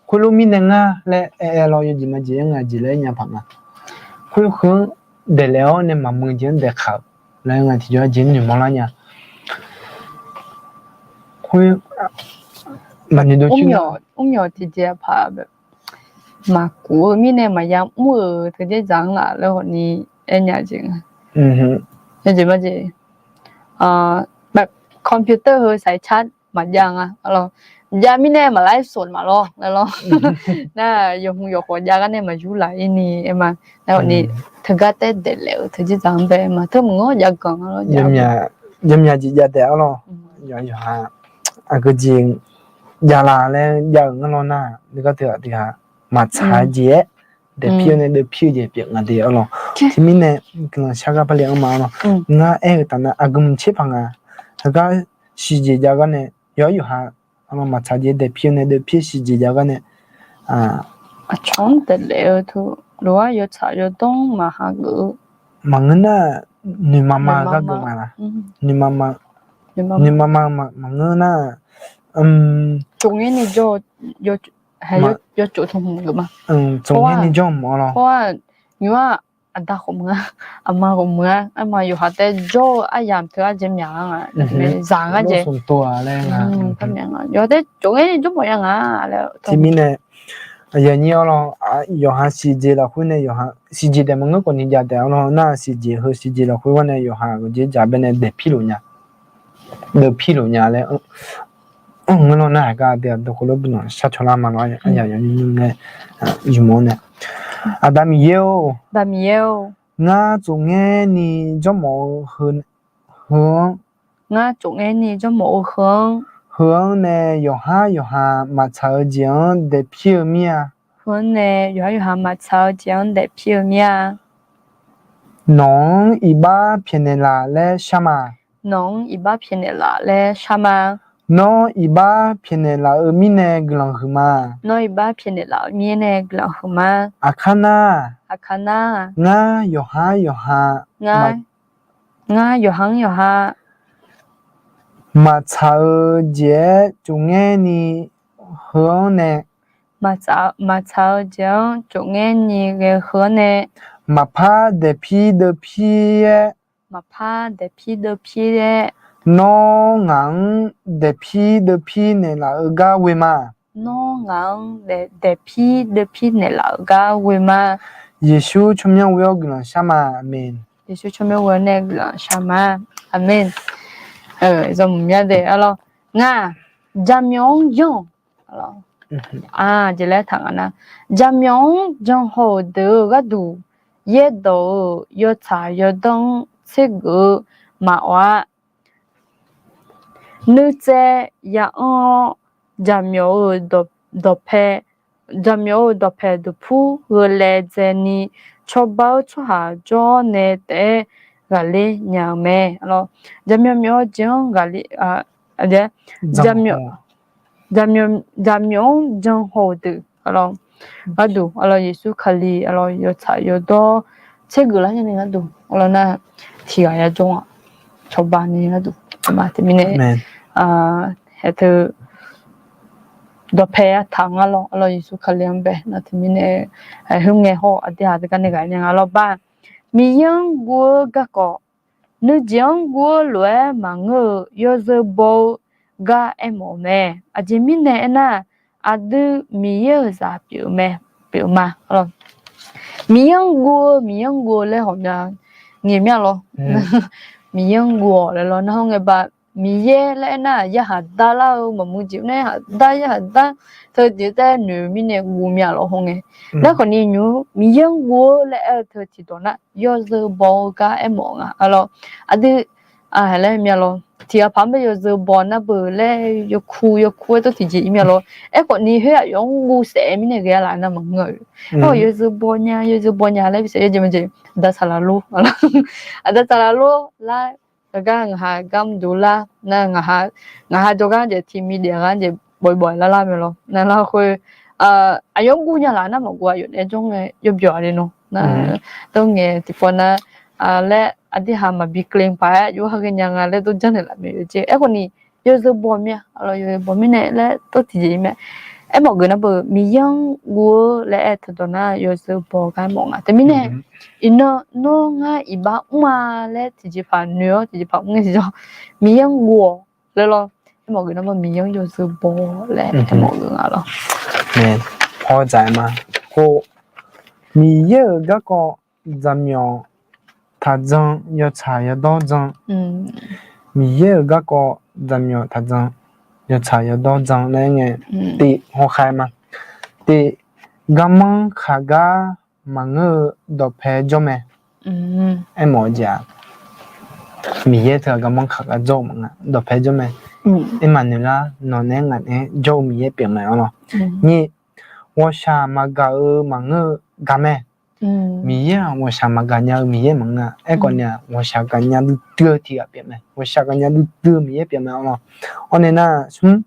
khoerlof mirnae ngar laer aer-aer lawr yawjeq majeq-anr nga jeq laer nya paq nga. Khoer heu-anr daeqlaef-awr nae maqmuiq-eu jeq-anr daeqkaq-euq laer nga tiqjawr-aer jeq noeqmawr lar nya. Khoer maqnoeq dov coer nga. Mrmyawq tiqjeq-aq paq maqkuf-eu mirnae maqya mr-euq teu dzerdzaq-anr laf laer hawni aer nya jeq nga. Yawjeq majeq, computer heu saqcar maqjav nga arlawr, jav mirnae maq live สด maqlawr laer lawr. Nar yawqhmq yawqkhawf jav gar nae maqyur laf-ir ni aer ma. Nar hawni teugar taef daeqlaef-euq teu dzerdzaq-anr bae ma teu maqngeur jav ganq arlawr. Yawmyaq jeq jav taef arlawr. Yawqha aqgeujeq javlaf laer jav-euq ngeur law nar, nuikar teu aqdui-aq maqtsaq-eu jeq-aer daefpir-eu nae deuvpir-eu jeq pyeuf nga de arlawr. Tiqmirnae guiqlanq shar gar parle anr ma arlawr. Ngar aer-eu taf nar aqgeu mqtser paq nga. Heugar siqjeq jav gar nae yawqha yawqha arlawr maqtsaq jeq daefpir-eu nae deuvpir siqjeq jav gar nae aqcawq-anr daeqlaef-eu teu lof-aer yawtsaq yawdawr-anr maqha geuf-eu maqngeur nar, noeqmama-eu gar geuf ma laq? Noeqmama, noeqmama maqngeur nar, tsofngaer ni jawr, yawtsov tmq geuf ma. Tsofngaer ni jawr mq-a lawr. Nymr-aq aqda khawf meuq-a, aqma khawf meuq-a, arma yawqha taef jawr-eu aryamq teu arjeq myaq-a nga. Zaq ngar jeq, yawqha taef tsofngaer ni jawr mawf ya nga laer. Tiqmirnae aqyawf nyir arlawr, yawqha siqjeq lafkhoer nae yawqha siqjeq daef maqngeur khawf ni jav taef arlawr. Nar siqjeq heu siqjeq lafkhoer gar nae yawqha aqjeq jaq bae nae daefpir luf nya, deuvpir luf nya laer ngeur law nar, aqgar aqdui aqdui khawf lof buqnanq shar caw lar ma lawr, aryaq yawnyir nymr nae yumawr nae. Aqda Miqyaer-or, ngar tsofngaer ni jawr mawf-eu heu-anr, ngar tsofngaer ni jawr mawf-eu heu-anr, heu-anr nae yawqhar yawqha maqtsaq-eu jeq-anr daefpir-eu mir-a. Heu-anr nae yawqhar yawqha maqtsaq-eu jeq-anr daefpir-eu mir-a. Nawq-anr iqbax pyaeqnaeq laf laer shar ma. Nawq-anr iqbax pyaeqnaeq laf laer shar ma. Nawr iqbax pyaeqnaeq laf-eu mirnae guiqlanq huiq ma. Nawr iqbax pyaeqnaeq laf-eu mirnae guiqlanq huiq ma. Aqkar nar, aqkar nar, ngar yawqhar yawqha, ngar yawqhar-anr yawqha maqtsaq-eu jeq-aer tsofngaer ni heu-anr nae, maqtsaq-eu jeq-anr tsofngaer ni ghae heu-anr nae, maqpar daefpir deuvpir-aer, maqpar daefpir deuvpir-aer, nawr ngaq-anr daefpir deuvpir naeqlaf-eu gar ghoe ma. Nawr ngaq-anr daefpir deuvpir naeqlaf-eu gar ghoe ma. Yeqsur tsawrmyanr ghoe-awr guiqlanq shar ma. Aqmeq. Yeqsur tsawrmyanr ghoe-awr nae guiqlanq shar ma. Aqmeq. Yawmuiq mya dae arlawr, ngar jaqmyawf-anr janr-awq. Jeq laer taq nga nar, jaqmyawf-anr janhaw-euq deuq-eu gharduq yaerdawq-euq yawtsaq yawdawr-anr tsergeuf-eu maqawf-a. Nuitsaev ya'anr-awr, jaqmyawf-euq dawqpae, jaqmyawf-euq dawqpae duqpur gheuvlaev dzaeni, cawba-eu tsawrhaq jawr-awr nae taef-aer ghaqler nya-eu mae. Jaqmyawf myawf-eu jeq-anr ghaqler, jaqmyawf, jaqmyawf-anr janhaw-eu deuq, gharduq aqlawq Yeqsur Kali aqlawq yawtsaq yawdawr tsergeuf lar nyani gharduq aqlawq nar tiqghaq yajawr-aq, cawba ni gharduq, teumirnae, haeq teu dawqpae yataq ngar lawr, aqlawq Yeqsur Kali-anr bae nar teumirnae, khoerngae hawr aqdui haq teugar nae ghaq nya nga lawr ba. Miqyaer-anr guv-eu garkawv, nuijeq-anr guv-eu lof-aer maqngeur-eu yawzeu baw-eu gar aermawf-eu mae. Aqjeq mirnae aernar, aqdui Miqyaer-euq zaq pyeuf-eu mae, pyeuf-eu ma. Miqyaer-anr guv-eu, Miqyaer-anr guv-eu laer hawq mya ngaeq mir-a lawr. Miqyaer-anr guv-awq laer lawr nar hawr ngae ba, Miqyaer laer aernar, yarhaq dar lar-eu maqmuiq jeq nae haq dar, yarhaq dar teu jeq taef noeq-eu mirnae guv mya lawr hawngae. Laer khawfni nymr Miqyaer-anr guv-eu laer aer-eu teu tiqdawq nar yawzeu baw-eu gar aermawf nga. Aqlawq aqdui laer mya lawr, tiqghaq paq-anr bae yawzeu baw nar beu laer yawkur yawkur-aer tov tiqjeq ir mya lawr. Aerkhawfni khoer aqyawf-anr guv saef-aer mirnae ghae-a laf nar maqngeur-a. Aerkhawf yawzeu baw nya, yawzeu baw nya laer bishawq yawjeq majeq aqda saqlaq lor, aqda saqlaq lor lar, gar ngaqha gar mr dov lar nar, ngaqha jawrgar jeq tiq mi daef gar jeq bawq-i bawq-i lar lar mae lawr. Nar lar khoer aqyawf-anr guv nya laf nar maqguv aqyawf naeq-aer jawr ngae yawbyawq-a le nawr nar, dawr ngae tiqpawf nar laer aqdui haq maqbi kle paq-aer yawr ha ghae nya nga laer dov janrnaeq laf mae yawjeq. Aerkhawfni yawzeu baw mir-a, aqlawq yawzeu baw mirnae laer tov tiqjeq ir mae. Aermawf geuf nar beu Miqyaer-anr guv-eu laer aer-eu teu dawq nar yawzeu baw gar aermawf nga. Teumirnae iqnan nawr ngar iqbax mr-a laer tiqjeqpaq noeq-awr tiqjeqpaq mr ngae tiqjawr, Miqyaer-anr guv-awq laer lawr. Aermawf geuf nar beu Miqyaer-anr yawzeu baw laer aermawf geuf nga lawr. Paw dzaq-aer ma. Khof, Miqyaer-euq garkawv jaqmyawf taqjan, yawtsaq yawdawr jan. Miqyaer-euq garkawv jaqmyawf taqjan, yawtsaq yawdawr jan laer ngae, tiq hawkhaer ma. Tiq, garmanr khaqgar maqngeur-eu dawqpae jawr mae. Aermawf-eu jeq-aq, Miqyaer teu-aq garmanr khaqgar jawr-eu maqnga, dawqpae jawr mae. Aermawf noeq lar nawq naeq-aer ngaq naeq-aer jawr-eu Miqyaer pyeuf mae arlawr. Nyiq, ghawqshaq maqgaq-eu maqngeur-eu gaq mae. Miqyaer-aq ghawqshaq maqgaq nya-eu Miqyaer maqngeur-a. Aerkhawfni-aq ghawqshaq gaqnya duidui-eu tiqghaq pyeuf mae. Ghawqshaq gaqnya duidui-eu Miqyaer pyeuf mae arlawr. Awr nae nar smr,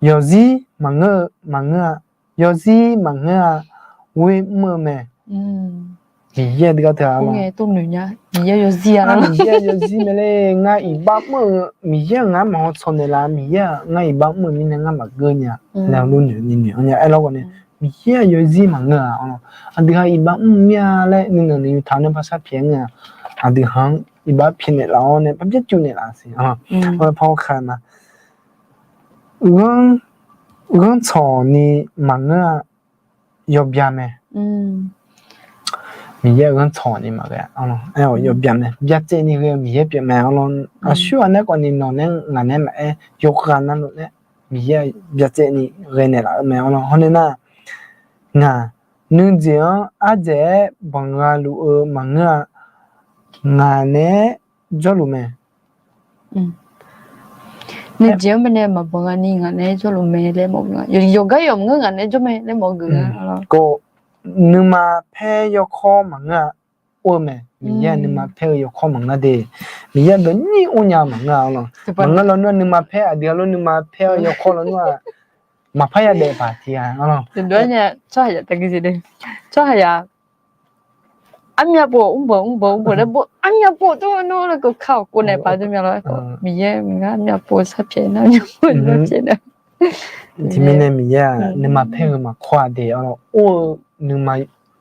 yawzir maqngeur-eu maqngeur-a. Yawzir maqngeur-a, ghoer mr-eu mae. Miqyaer-aq deugar teu-a arlawr. Miqyaer-aq yawzir mae le, ngar iqbax mr-eu Miqyaer-aq ngar maqhaw tsawq naeqlaf, Miqyaer-aq ngar iqbax mr-eu mirnae ngar maqgeur nya laer heulof noeq ni noeq-awr nya aerlawr khawfni, Miqyaer-aq yawzir maqngeur-a arlawr. Aqdui ha iqbax mr mir-a laer nuinanq nuiyu taq-awr nae par sharpyaeq-aer ngae-aq, aqdui ha-anr iqbax pyaeqnaeq laf-awr nae par byaercuv naeq laf siq arlawr. Par hawkhaer ma. Ghanr tsawq ni maqngeur-a, yawbya mae. Miqyaer-aq ghanr tsawq ni maqghae-a, yawbya mae. Byacaevni ghae-eu Miqyaer pyeuf mae arlawr. Aqsur ghaq nae khawfni nawq nae ngaq nae maqaer, yawqghaq navluf nae Miqyaer-aq byacaevni ghae naeq laf-eu mae arlawr. Hawr nae nar, ngaq nuijeq-anr ardzaeq-aer banqgha luf-eu maqngeur-a, ngaq naeq-aer jawrluf mae. Nuijeq-anr baenae maqbanq ghani ngaq naeq-aer jawrluf mae laer mawf geuf nga. Yawqgar yawf maqngeur, ngaq naeq-aer jawr mae laer mawf geuf nga. Khawf, nuima paer yawkawr maqngeur-a, or-eu mae. Miqyaer-aq nuima paer-eu yawkawr maqngeur de. Miqyaer-aq dawqnyir or nya maqngeur-a arlawr. Maqngeur lawnmr-aq nuima paer aqdui-a lof nuima paer-eu yawkawr lawnmr-aq maqpar yadaef paq tiq ghaq arlawr. Tsawrhaqzaq, tsawrhaqzaq armyav pov mrbanq mrbanq mrbanq laer bo armyav pov tov nawr laer kov kar-awq kov naeq paq dov mya lawr. Miqyaer ngar armyav pov sharpyaeq nar armyav pov sharpyaeq nar. Teumirnae Miqyaer-aq nuima paer-eu maqkawr-a de arlawr, or-eu nuima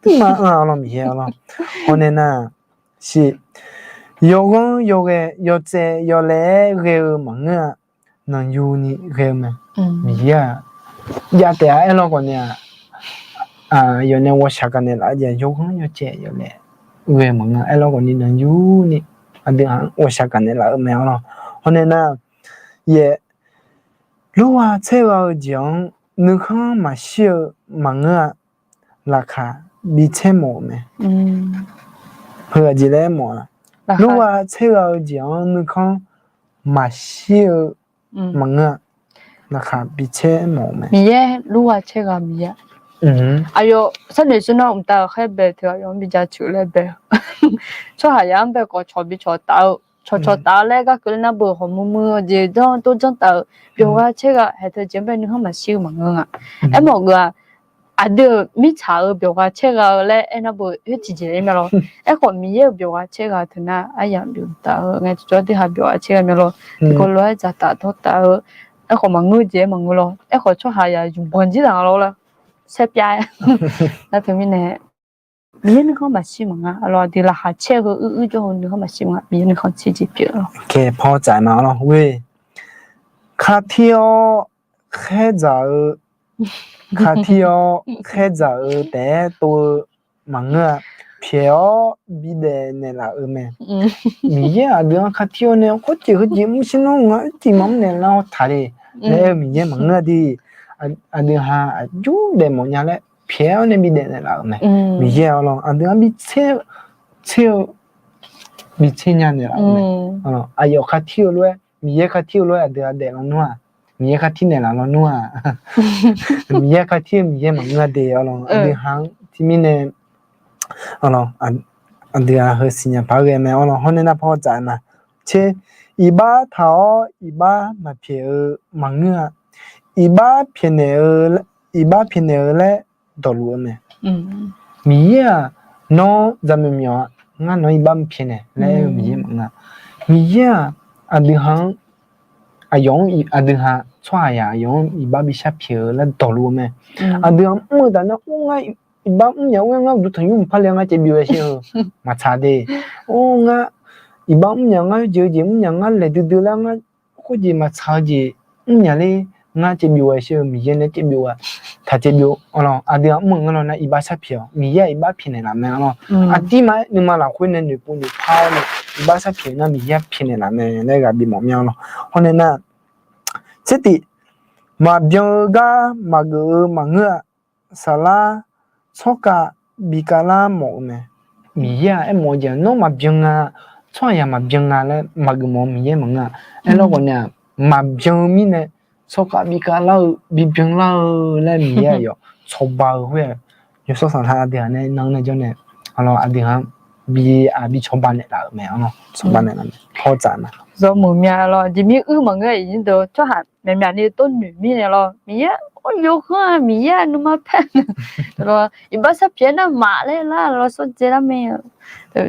tuima anr-a arlawr Miqyaer arlawr. Hawr nae nar, siq, yawghanr yawghae yawtsaev yawlaeq-aer ghae-eu maqngeur-a, nanqyuni ghae-eu mae. Miqyaer-aq jav taef-a aerlawr khawfni-aq, yawf nae ghawqshaq gaqnaeq laf-eu jeq yawghanr yawtsaev yawlaeq ghae-eu maqngeur-a aerlawr khawfni nanqyuni aqdui-aq ghawqshaq gaqnaeq laf-eu mae arlawr. Hawr nae nar, yaeq, lurgha tsaergha-eu jeq-anr nuikhanr maqshir-eu maqngeur-a, laqkhaq bi tser mawf-euq mae. Heu aqjeq laer aermawf-a, lurgha tser gha-eu jeq-anr nuikhanr maqshir-eu maqngeur-a. Laqkhaq bi tser mawf-euq mae. Miqyaer lurgha tser gha Miqyaer. Aqyawf sharnoeq sharnar mqtav-euq khaer bae teu aqyawf-anr bi jaceuq laer bae. Tsawrhaqzaq-anr bae khawf cawq bi cawq taf-eu, cawq cawq taf-eu laer gar keuvle nar beuq khawf muiq muiq-eu jeq janr tor janr taf-eu, byawq gha tser gha haeq teu jeq-anr bae nuikhanr maqshir-eu maqngeur nga. Aermawf geuf-aq, aqdui-euq mirtsaq-euq byawq gha tser gha-eu laer aernar beuq khoer tiqjeq-ir mae lawr. Aerkhawf Miqyaer-euq byawq gha tser gha teu nar aryamq byawq taf-eu ngae, cawqcawq tiq ghaq byawq gha tser gha mae lawr. Tiqkawv lof-aer dzaqtaf dawrtaf-eu, aerkhawf maqngeur jeq-aer maqngeur lawr. Aerkhawf tsawrhaqzaq zmq banq jir zaq nga lawr lar. Saerpyav-aer nar teumirnae Miqyaer nuikhanr maqshir maqnga. Aqlawq aqdui laqkhaq caer heu uir uir jawr-eu nuikhanr maqshir maqnga. Miqyaer nuikhanr tser jeq pyeuf-eu lawr. Paw tsaf ma lawr. Khartir-awr khaerdzaq-eu, khartir-awr khaerdzaq-eu taef-aer tov-eu maqngeur-a. Pyaeq-awr bidaef naeqlaf-eu mae. Miqyaer aqdui-anr khartir-awr nae hawjeq heujeq mrshir nawr nga, heujeq maqmr naeqlaf-awr taqle laer-eu Miqyaer maqngeur-a de. Aqdui ha aqjox daef mawf nya laer pyaeq-awr nae bidaef naeqlaf-euq mae. Miqyaer-awr lawr aqdui-anr bi tser-eu, tser-eu, bi tser nya naeqlaf-euq mae. Aqyawf khartir-eu lof-aer, Miqyaer khartir-eu lof-aer aqdui-aq daef lawnmr-aq, Miqyaer khartir naeqlaf lawnmr-aq, Miqyaer khartir-eu Miqyaer maqngeur-a de-awr lawr. Aqdui ha-anr teumirnae aqdui-aq heu siqnya paq-aer ghae mae-awr lawr. Hawr nae nar paw dzaq-eu ma. Tser, iqbax taq-awr iqbax maqpyaeq-eu maqngeur-a. Iqbax pyaeqnaeq-eu, iqbax pyaeqnaeq-eu laer dawqluf-eu mae. Miqyaer-aq, nawr jaqmyawf myawf-a, ngar nawq-anr iqbax maqpyaeqnaeq laer aer-eu Miqyaer maqngeur-a. Miqyaer-aq, aqdui ha-anr, aqyawf-anr aqdui ha, tsawrhaqzaq aqyawf-anr iqbax bishar pyaeq-eu laer dawqluf-eu mae. Aqdui ha mr-eu taf nar, or ngar iqbax mrnya, or ngar uqduq tanqnymr maqpar le ngar caevbyov-aer sher-eu maqtsaq de. Or ngar iqbax mrnya, ngar jeq-eu jeq mrnya, ngar laeq duidui lar ngar khoerjeq maqtsaq-eu jeq mrnya ler, ngar caevbyov-aer sher-eu Miqyaer nae caevbyov-a, taq caevbyov-awr lawr. Aqdui ha mr-eu ngar lawr nar iqbax sharpyaeq-awq, Miqyaer-aq iqbax pyaeqnaeq laf mae-awr lawr. Aqdirma-aer nuima lafkhoer nae noeqpov noeqpar-awr nae iqbax sharpyaeq nar Miqyaer-aq pyaeqnaeq laf mae laer ghaq bimawf mya-awr lawr. Hawr nae nar, tser tif, maqbyan-eu gar maqgeuf-eu maqngeur-a. Saflar tsawrkhav bikavlar mawf-eu mae. Miqyaer-aq aermawf-eu jeq-aq, nawr maqbyan nga, tsawrhaqzaq maqbyan nga laer maqgeuf mawf-eu Miqyaer maqngeur-a. Aerlawr khawf nae-aq, maqbyan-eu mirnae tsawrkhav bikavlar-eu bibyan lar-eu laer Miqyaer aqyawf cawba-eu khoer-aq, yawshawr saflar aqdui ha nae nan nae jawr nae, aqlawq aqdui ha-anr bi aq bi cawba naeqlaf-euq mae-awr lawr. Cawba naeqlaf mae. Paw dzaq ma. Zawmuiq mya lawr, jeq mir uir maqngeur-a. Iqnyir deuq tsawrhaq myaqmyaq ni tov noeq mirnae lawr, Miqyaer-awr yawkhanr-a, Miqyaer-aq nuima paer-a. Iqbax sharpyaeq nar maqlaer lar lawr, sawr dzae lar mae.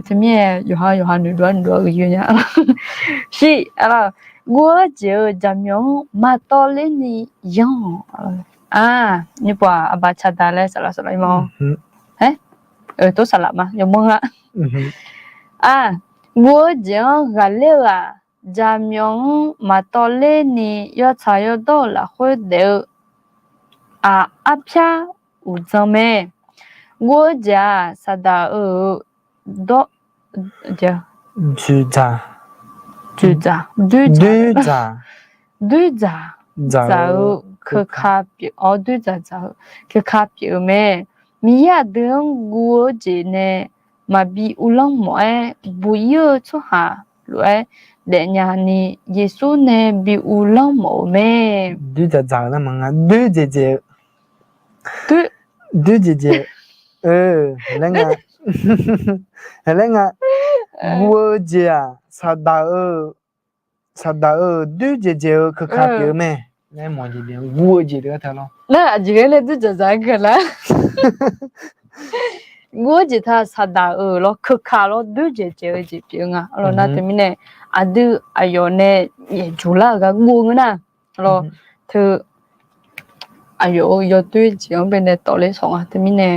Teumirnae yawqha yawqha noeqdov-aer noeqdov-aer uiqyuiv nya. Shir-aq, guv-eu jeq-euq jaqmyawf-anr maqtawv lerni yanr-awq. Nymrpov-aq, aqbaq tsaqdaq laer saqlaq saqlaq-ir ma. Tov saqlaq ma yawmanr-a. Guv-eu jeq-anr ghaqler-eu-aq, jaqmyawf-anr maqtawv lerni yawtsaq yawdawr-euq lafkhoer daef-eu aq, arpyar uqdzan mae. Guv-eu jeq-aq, saqdaq-euq dawr, doer dzaq, doer dzaq, doer dzaq-eu keuka pyeuf-awr, doer dzaq dzaq-eu keuka pyeuf-eu mae. Miqyaer aqdui-anr guv-eu jeq nae maqbi uvlanr mawf-aer, buq-ir-eu tsawrhaq lof-aer daefnya ni, Yeqsur nae bi uvlanr mawf-eu mae. Doer dzaq dzaq-eu nar maqnga, doer dzaeqdzaeq-eu, doer dzaeqdzaeq-eu, laer nga, laer nga, guv-eu jeq-aq, saqdaq-eu, saqdaq-eu doer dzaeqdzaeq-eu keuka pyeuf-eu mae. Guv-eu jeq teu gar taq lawr. Nar aqjeq ghae nae doer dzaq dzaq-aer ghae lar. Guv-eu jeq taq saqdaq-euq lawr, keuka lawr, doer dzaeqdzaeq-eu jeq pyeuf-eu nga. Aqlawq nar teumirnae aqdui aqyawf nae yaeqjuq lar-euq gar guv-eu ngeur nar, lawr, teu aqyawf-euq yawdoer jeq-anr bae nae tawfler shawq nga. Teumirnae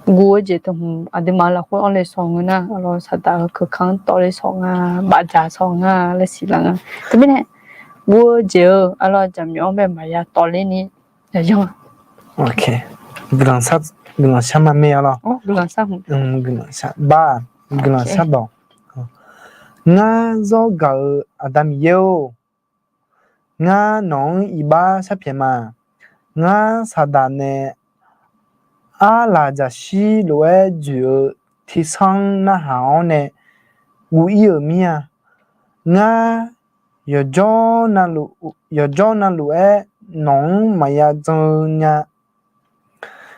guv-eu jeq teu hmq aqduimaf lafkhoer anr le shawq ngeur nar, aqlawq saqdaq-euq keuka-anr tawfler shawq nga, bafdzaq shawq nga laer siqlar nga. Teumirnae guv-eu jeq-euq aqlawq jaqmyawf-anr bae maqya tawfler ni yanr-a. Guiqlanq shar ma mae-a lawr. Guiqlanq shar, guiqlanq shar dawq. Ngar zawr gaq-eu Aqda Miqyaer-or, ngar nawq-anr iqbax sharpyaeq ma. Ngar saqdaq nae arlaqjaqshir lof-aer dzoeq-eu tersar-anr narhaq-awr nae guv-ir-euq mir-a. Ngar, yawqjawr navluf-aer nawq-anr maqya jan-eu nya.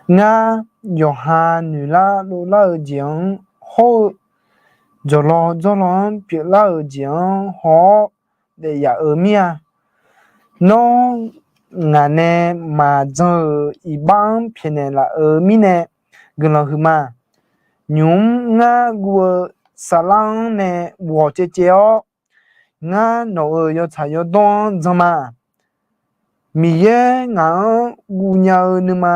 Ngar, yawqha noeqlar dovlar-eu jeq-anr hawr-eu, jawqlaw jawrlaw-anr pyeuflar-euq jeq-anr haw-awr daef yaf-eu mir-a. Nawr, ngaq nae maqjan-euq iqbax-anr pyaeqnaeq laf-eu mirnae guiqlanq huiqma. Nymq-mr ngar guv-eu saflar-anr nae ghawq caevcaev-awr, ngar nawq-euq yawtsaq yawdawr-anr jan ma. Miqyaer ngaq-anr guv nya-eu nuima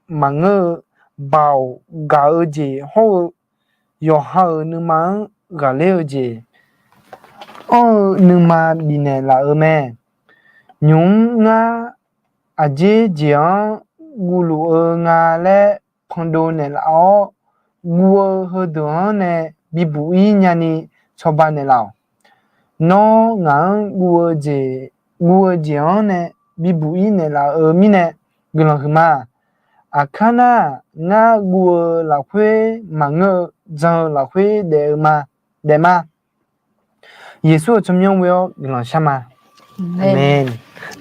maqngeur-eu, Baoq gaq-eu jeq hawr-eu, yawqha-euq nuima-anr ghaqler-eu jeq, anr-eu nuima bifnaeq laf-eu mae. Nymq-mr ngar aqjeq jeq-anr guvluf-eu nga laer pandov naeqlaf-awr, guv-eu heudeuq-anr nae bibuq-ir nyani cawba naeqlaf-awq. Nawr ngaq-anr guv-eu jeq, guv-eu jeq-anr nae bibuq-ir naeqlaf-eu mirnae guiqlanq huiqma. Aqkar nar, ngar guv-eu lafkhoer maqngeur-eu, jan-eu lafkhoer daef-eu ma, daef ma. Yeqsur-euq tsawrmyanr ghoe-awr guiqlanq shar ma. Aqmeq.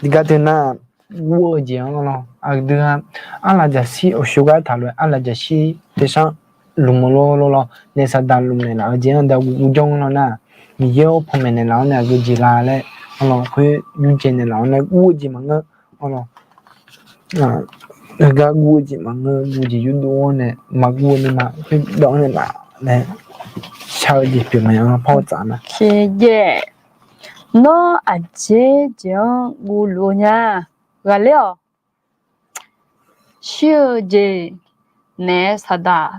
Tiqgar teu nar, guv-eu jeq-anr lawr, aqdui-a, arlaqjaqshir awqshawr gar taq lof-aer arlaqjaqshir tersar lmq-eu lawr lawr lawr nae saqdaq lmq naeqlaf-eu jeq-anr daq guv guv jawr-anr lawr nar, Miqyaer-awr panmaeq naeqlaf-awr nae aqgeu jeq la laer, anr lawr khoer yurjae naeqlaf-awr nae guv-eu jeq maqngeur, anr lawr, heugar guv-eu jeq maqngeur, guv jeq yurdov-awr nae maqguv-eu nuima khoerdawv-anr naeqlaf nae shar-eu jeq pyeuf ma-anr par-awr tsaf nar. Nawr aqjeq jeq-anr guvluf-eu nya. Ghaqler-awq. Shir-eu jeq naeq-aer saqdaq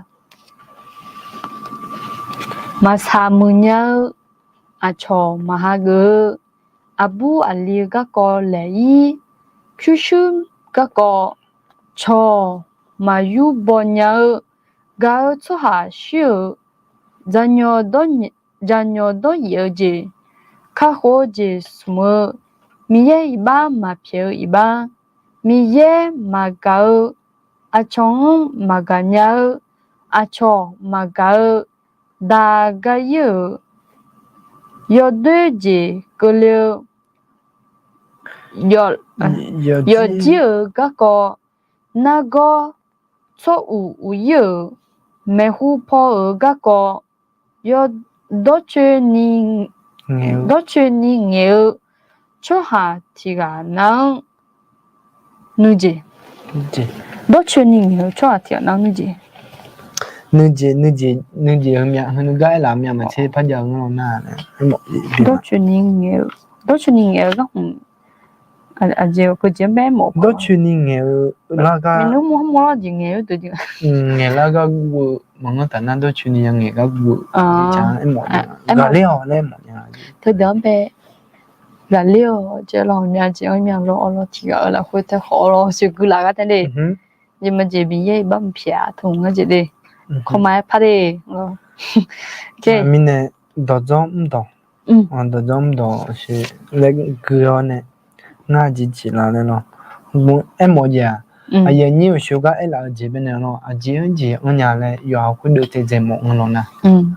maqsaq muiq nya-eu, aqcawq maqha geuf-eu, aqbur aqli-eu garkawv laeq-ir, pyurshuir garkawv cawq maqyur baw nya-eu, gaq-eu tsawrhaq shir-euq, jaqnyawq dawr yif-eu jeq, kakhof-eu jeq smq-eu, Miqyaer iqbax maqpyaeq-eu iqbax, Miqyaer maqgaq-eu, aqcawq-anr maqgaq nya-eu, aqcawq maqgaq-eu, daq gar ir-euq, yawdoer jeq keuvle-eu, yawqjir-euq garkawv, nargawr tsawr uq uq ir-euq, maeqhu paw-euq garkawv, dawrcoeni ngaeq-eu tsawrhaq tiq ghaq nav-anr nuijeq. Dawrcoeni ngaeq-eu tsawrhaq tiq ghaq nav-anr nuijeq. Nuijeq, nuijeq, nuijeq-eu myav, heu nuigar aerlaf-eu myav maqtser par jav-eu ngar law nar, dawrcoeni ngaeq-eu, dawrcoeni ngaeq-eu gar hmq, aqjeq keujeq-anr bae aermawf, dawrcoeni ngaeq-eu lar gar, ngaeq lar gar guv-eu maqngeur taf nar, dawrcoeni ya ngaeq gar guv-eu, aermawf nya, ghaqler-awq laer mawf nya. Teudeuq-anr bae ghaqler-awq, jeq lawq, myav jeq-anr myav lawr, awr lawr, tiq ghaq-eu lafkhoer tae khawf-awr lawr, sheuqgui laf gar tae le. Jeq maqjeq Miqyaer iqbax maqpyaeq-a, tmq ngar jeq le. Kawma-aer par de. Mirnae dawqdzawr mrdawq, dawqdzawr mrdawq laer gui-awr nae, ngar jeq jeq laf laer lawr, aermawf jeq-aq, aqyuif aqnyir uqshoe gar aerlaf-eu jeq baenae lawr, aqjeq-anr jeq anrnya laer yawqha khoerdeuv taedzae mawf-anr lawr nar,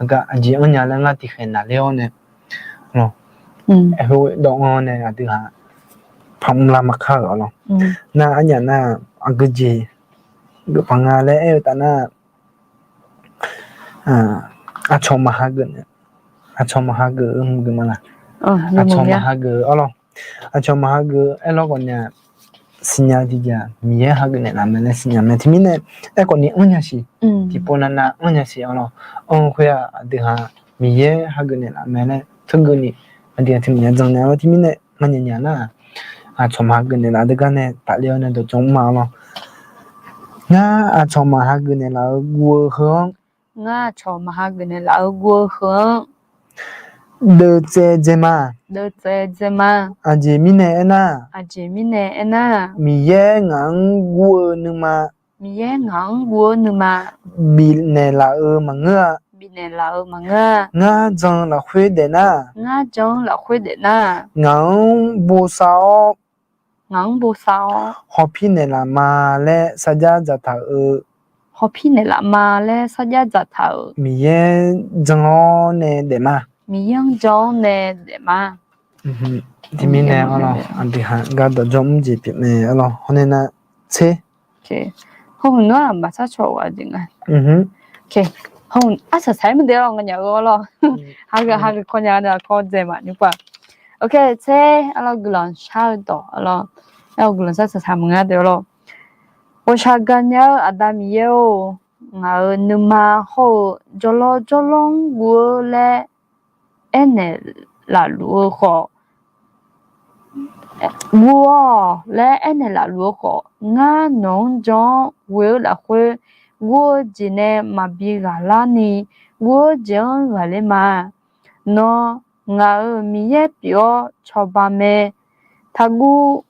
aqgar aqjeq anrnya laer ngar tiqkhaeq naqler-awr nae lawr, aer khoerdawv-anr nae aqdui-aq, paq mrlar maqkar-euq-a lawr. Nar arnyaf nar, aqgeujeq geuf paq nga laer aer-eu taf nar, aqcawq maqha geuf, aqcawq maqha geuf-eu mqgeuf ma laq? Aqcawq maqha geuf-eu arlawr, aqcawq maqha geuf-eu aerlawr khawf nae-aq, siqnya tiqjeq-aq, Miqyaer hageuf naeqlaf mae laer siqnya mae. Teumirnae aerkhawf ni anrnya siq, tiqpov navnav anrnya siq arlawr. Anr-eu khoer-aq, aqdui-aq, Miqyaer hageuf naeqlaf mae laer teugeuf ni, aqdui-aq teumirnae jan naeq-awr teumirnae ngar nyanya nar, aqcawq maqha geuf naeqlaf deuq gar nae tafler-awr nae dawqdzawr mr ma arlawr. Ngar aqcawq maqha geuf naeqlaf-eu guv-eu heu-anr, ngar aqcawq maqha geuf naeqlaf-eu guv-eu heu-anr deuvtsaev dzae ma, deuvtsaev dzae ma. Aqjeq mirnae aernar, aqjeq mirnae aernar, Miqyaer ngaq-anr guv-eu nuima, Miqyaer ngaq-anr guv-eu nuima, bifnaeq laf-eu maqngeur-a, bifnaeq laf-eu maqngeur-a. Ngar jan-eu lafkhoer daef nar, ngar jan-eu lafkhoer daef nar, ngaq-anr bosav-awr, ngaq-anr bosav-awr, hawpir naeqlaf ma laer sarjax dzaqtaq-eu hawpir naeqlaf ma laer sarjax dzaqtaq-euq Miqyaer jan-awr nae daefma. Miqyaer-anr jan-awr nae daefma. Teumirnae arlawr, aqdui-aq gardawq jawr mr jeq pyeufmae arlawr. Hawr nae nar tser, hawhmq nar-aq maqsar caw-eu ghaq jeq nga. Hawhmq arsaq saq-aer maqdaef-awr nganyaf-eu arlawr. Hageuf hageuf kawnya-a nae lafkawr dzaeq maqnymr paq. Oke, tser arlawr, guiqlanq shar-eu dawq arlawr. Aer-awr guiqlanq shar saq saq maqnga deuq arlawr. Ghawqshaq gaqnya-eu Aqda Miqyaer-or, ngaq-euq nuima hawr-eu jawrlawr jawrlawr-anr guv-eu laer aernaeq lafluf-eu khawf, guv-awq laer aernaeq lafluf-eu khawf, ngar nawq-anr jan-awr ghoe-eu lafkhoer, guv-eu jeq nae maqbi ghaqlar ni, guv-eu jeq-anr ghaqler ma. Nawr ngaq-euq Miqyaer pyeuf-awr cawba mae, taqguv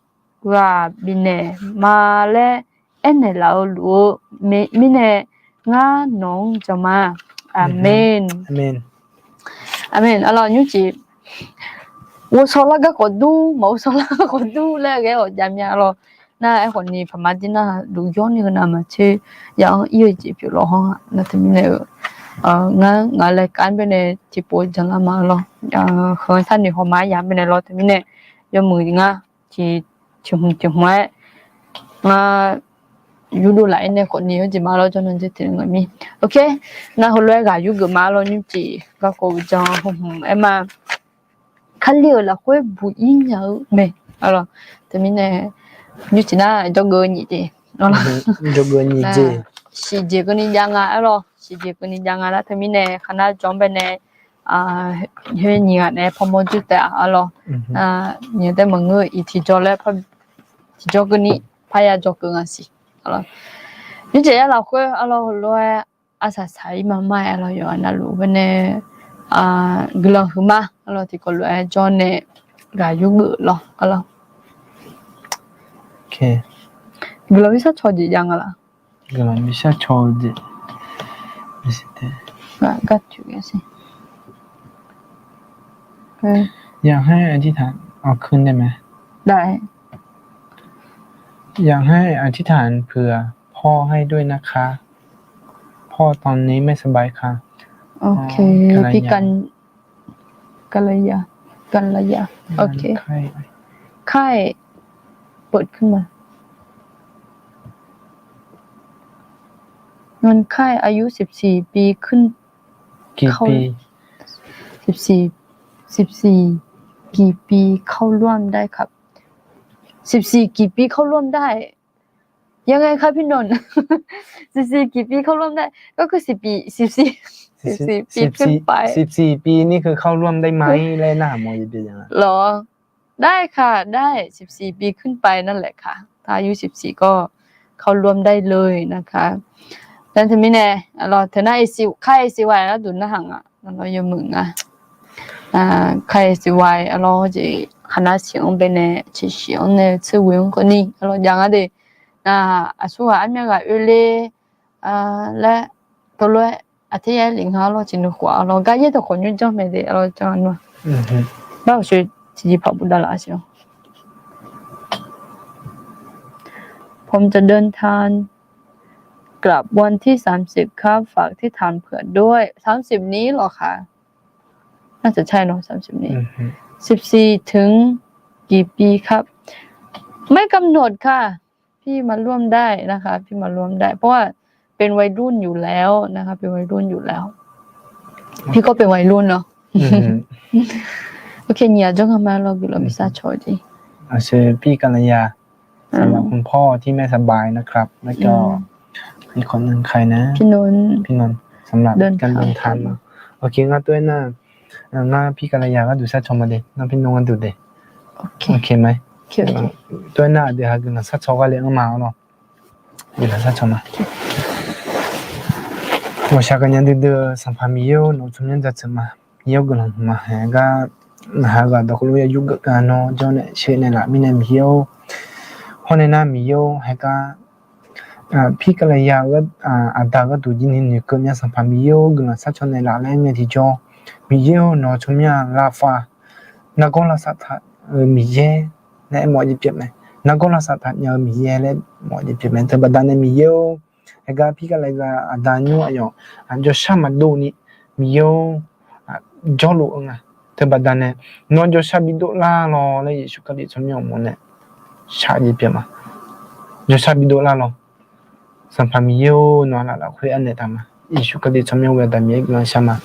ghaq bifnaeq ma laer aernaeq laf-eu luf-eu mirnae, ngar nawq-anr jan ma. Aqmeq. Aqmeq. Arlawr, nymrcif ghovshaw lar garkawv dur, maqghovshaw lar garkawv dur laer ghae-awq javmya arlawr. Nar aerkhawf ni paqma dir nar, luf yawr ni heu navmaqtser ya-anr ir-eu jeq pyeuf lawq hawr-aq. Nar teumirnae-eu, ngar ngaq laer kar baenae tiqpov janlar ma arlawr. Heu sharnoeq hawma-aer ya baenae lawr teumirnae yawmuiq ngar tiq hmq tiq hmq-aer ngar yurdov laf-aer nae khawf ni-eu jeq ma lawr jawrnan jeq tiq ngaq mir. Oke, nar heulof-aer ghaq yurgeuf ma lawr nymrcif garkawv uqdzan hmq aer ma. Kali-euq lafkhoer buq-ir nya-eu mae. Arlawr, teumirnae nymrcif nar jawrgeuf nyiq jeq, jawrgeuf nyiq jeq, siqjeq keuvni jav nga arlawr. Siqjeq keuvni jav nga nar teumirnae khaqnar jawr-anr baenae khoer nyiq ghaq nae pawmawr jur taef-a arlawr. Nyiq taef maqngeur-eu iq tiqjawr laer tiqjawr keuvni parya jawr keuv nga siq. Nymrcif ya lafkhoer arlawr heulof-aer arsaq saq-ir ma ma-aer arlawr yawqha navluf baenae guiqlanq huiqma arlawr tiqkawv lof-aer jawr nae ghaq yurgeuf lawr arlawr. Guiqlanq bi shar caw jeq jav nga laf. Guiqlanq bi shar caw-eu jeq. อยากให้อธิษฐาน เอาขึ้นได้ไหม อยากให้อธิษฐานเผื่อพ่อให้ด้วยนะคะ พ่อตอนนี้ไม่สบายค่ะ โอเค พี่กัญ กัลยา กัลยา โอเค ไข้ เปิดขึ้นมา นอนไข้อายุสิบสี่ปีขึ้น กี่ปี สิบสี่ สิบสี่ กี่ปีเข้าร่วมได้ครับ สิบสี่ กี่ปีเข้าร่วมได้ ยังไงคะพี่นนท์ สิบสี่ กี่ปีเข้าร่วมได้ ก็คือสิบปี สิบสี่ สิบสี่ปีขึ้นไป สิบสี่ปีนี่คือเข้าร่วมได้ไหม ได้ค่ะ ได้ สิบสี่ปีขึ้นไปนั่นแหละค่ะ ถ้าอายุสิบสี่ก็เข้าร่วมได้เลยนะคะ Nar teumirnae arlawr teunar ค่าย เอซีวาย gharduq narhaq nga arlawr yawmuiq nga. ค่าย เอซีวาย arlawr jeq khaqnar siq-anr baenae ciqshiq-anr nae tser ghoe-anr kawvni arlawr jav nga de. Nar aqsurghaq armyav ghaq oe le laer teulof-aer aqter yaer lef nga arlawr tiqnuikhof arlawr gar yaer dawqkhawf nymr janr mae de arlawr janr-a nmr-a. Nar uqshoe tiqjeqpaq bofdav laf-a siq-awr ผมจะเดินทางกลับวันที่สามสิบครับ ฝากอธิษฐานเผื่อด้วย สามสิบนี้เหรอคะ น่าจะใช่เนอะ สามสิบนี้ สิบสี่ถึงกี่ปีครับ ไม่กำหนดค่ะ พี่มาร่วมได้นะคะ พี่มาร่วมได้ เพราะว่าเป็นวัยรุ่นอยู่แล้วนะคะ เป็นวัยรุ่นอยู่แล้ว พี่ก็เป็นวัยรุ่นเนอะ โอเค nyiq aqjawr nga ma lawr guiqlanq bi shar caw jeq. พี่กัลยา สำหรับคุณพ่อที่ไม่สบายนะครับ แล้วก็อีกคนหนึ่งใครนะ พี่นนท์ พี่นนท์ สำหรับการเดินทางมา โอเค ngar tov-aer nar ngar พี่กัลยา gharduq shar caw ma de, ngar พี่นนท์ gharduq de. Oke mae. Tov-aer nar aqdui ha guiqlanq shar caw gharle-anr ma arlawr. Guiqlanq shar caw ma. Ghawqshaq gaqnya duidui-eu Sanqpaq Miqyaer-or, nawq-eu tsawrmyanr jaceuq ma. Miqyaer-or, guiqlanq huiqma haeq gar ngaq ha ghaq dawqkawvluf ya yurgeuf gar nawr jawr nae sheuqnaeq laf mirnae Miqyaer-or, hawr nae nar Miqyaer-or, haeq gar พี่กัลยา aqda gharduq jir ni noeqkeuv mya Sanqpaq Miqyaer-or, guiqlanq shar caw naeq laf laer ngae tiqjawr, Miqyaer-or, nawq-eu tsawrmyanr-aq lavsav nargawr lavsav taq-eu Miqyaer laer mawf jeq pyeuf mae. Nargawr lavsav taq nya-eu Miqyaer laer mawf jeq pyeuf mae. Teubaqda nae Miqyaer-or, Heugar pirgaq laeqza aqda nymr aqyawf jawrshar maqdov ni, Miqyaer-or, jawrluf-eu nga. Teubaqda nae, nawr jawrshar bidov lar lawr laer Yeqsur Kali tsawrmyanr uqmov nae shaq jeq pyeuf ma. Jawrshar bidov lar lawr. Sanqpaq Miqyaer-or, nawq-anr lafkhoer anaeq taq ma. Yeqsur Kali tsawrmyanr ghoe-eu aqda Miqyaer guiqlanq shar ma.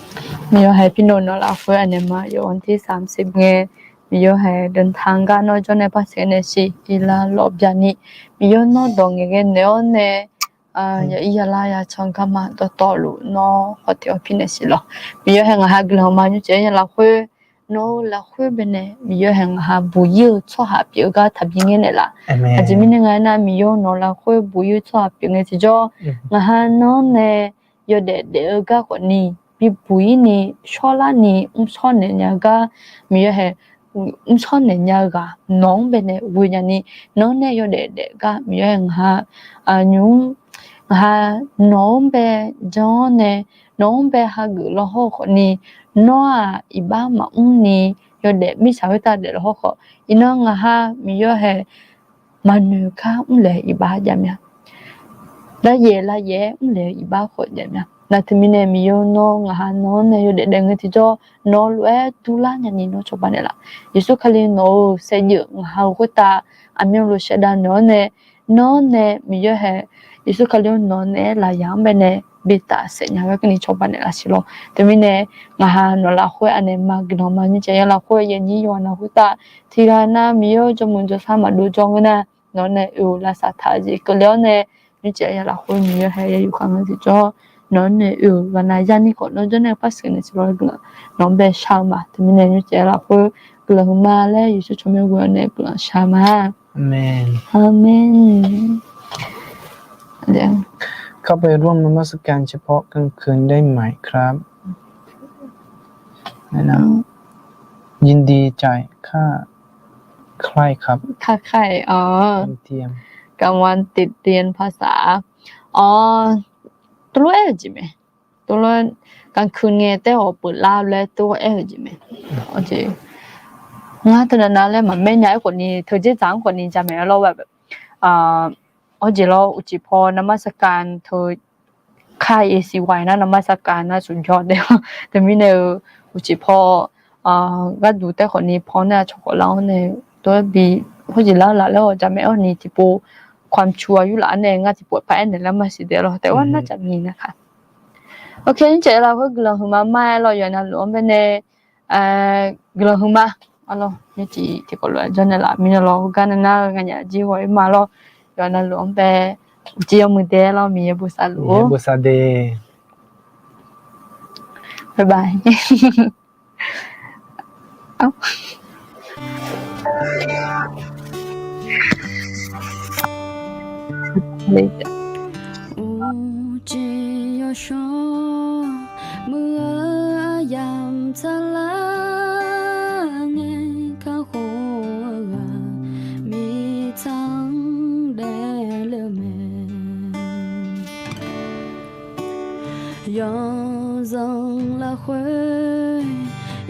Miqyaer hae pirnawq nawq lafkhoer anaeq ma. วันที่สามสิบ ngae, Miqyaer hae เดินทาง gar nawr jawr nae par saeq naeq siq iqlar lawq byani, Miqyaer nawr dawq ngaeqghae naeq-awr nae, yaqir yalar yacan garma dawqtawvluf nawr khawf tiq-awr pir naeq siq lawq. Miqyaer hae ngaq ha guiqlanq ma. Nymrcaev-aer ya lafkhoer, nawq-eu lafkhoer baenae Miqyaer hae ngaq ha buq-ir-eu tsawrhaq pyeuf-eu gar taqbi ngaer naeqlaf. Aqjeq mirnae nga aernar, Miqyaer nawq lafkhoer buq-ir-eu tsawrhaq pyeuf ngae tiqjawr, ngaq ha nawr nae yawdaef daef-eu gar khawfni bibuq-ir ni shawrlar ni mrshawr naeq nya-eu gar, Miqyaer hae mrshawr naeq nya-eu ghaq nawq-anr baenae ghoe nyani, nawr nae yawdaef daef gar Miqyaer hae ngaq ha nymr ngaq ha nawq-anr bae jan-awr nae, nawq-anr bae hageuf law hawr-eu khawfni, nawr-aq iqbax maqmr ni yawdaef mirtsaq khoertav daef law hawr khawf, iqnan ngaq ha Miqyaer hae maqnoeq kar mrlaeq-eu iqbax jav mya. Lavyaef lavyaef-aer mrlaeq-eu iqbax khawf jav mya. Nar teumirnae Miqyaer nawr ngaq ha nawr nae yawdaef daef ngae tiqjawr, nawq lof-aer durlar nyani nawr cawba naeqlaf. Yeqsur Kali nawq-euq saevdzeuf ngaq ha-euq khoertav aqmyanluf shaevdav naeq-awr nae, nawr nae Miqyaer hae Yeqsur Kali-or nawq naeq-aer lafyaq-anr baenae bitaf saef nya gar keuvni cawba naeqlaf siq lawq. Teumirnae ngaq ha nawq lafkhoer anaeq ma guiqlanq ma. Nymrcaev ya lafkhoer yawnyir yawqha navluf khoertav tiqghaq nar Miqyaer-or jawrmuiq jawrshar maqdov jawr ngeur nar, nawq nae oe-euq lavsav taq-eu jeq keuvle-awr nae, nymrcaev ya lafkhoer Miqyaer hae ya yufkhav ngae tiqjawr, nawq nae oe-euq ghaqnav yarnir khawf nawr jawr nae par saeq naeq siq lawq. Guiqlanq nawq-anr bae shar-eu ma. Teumirnae nymrcaev ya lafkhoer guiqlanq huiqma laer Yeqsur tsawrmyanr ghoe-awr nae guiqlanq shar ma. Aqmeq. เข้าไปร่วมนมัสการเฉพาะกลางคืนได้ไหมครับ ยินดีจ่ายค่า ค่ายครับ ค่าค่าย อ๋อ กลางวันติดเรียนภาษา อ๋อ tov lof-aer-eu jeq mae. Tov lof-aer กลางคืน ngae taef-awq peuqlar laer tov lof-aer-eu jeq mae. Ngar teunav nav laer maqmaer nya-aer khawfni teu dzerdzaq-anr khawfni jamaeq-a lawr. Awr jeq lawr uqcif paw นมัสการ teu ค่าย เอซีวาย nar นมัสการ nar smq jawr daef-awr teumirnae-eu uqcif paw gharduq taef khawfni paw nar-aq cawq khawf lar-awr nae tov-aer bi hawr jeq lar-eu laf laer-awq jamaeq-awr ni tiqpov ความชัวร์ yurlaf-anr nae ngar tiqpov paq-aer naeq lar maqsiq daef lawr taef-aer nar jamaeq nar ka. Ok, nymrcaev lafkhoer guiqlanq huiqma mar-aer lawr yawqha navluf-anr baenae guiqlanq huiqma. Arlawr nymrcif tiqkawv lof-aer jawr naeq laf mirnae lawr heugar nar nar-eu nganyaf jir ghawq-ir ma lawr. Yawqha navluf-anr bae uqcif yawmuiq dae lawr Miqyaer bosav luf-or. Bye bye. Uqcif yawshawr muiq-eu aryamq tsaqlar ngae, kakhof-eu ghaq mirtsaq-anr daefle-eu mae. Yawzanq lafkhoer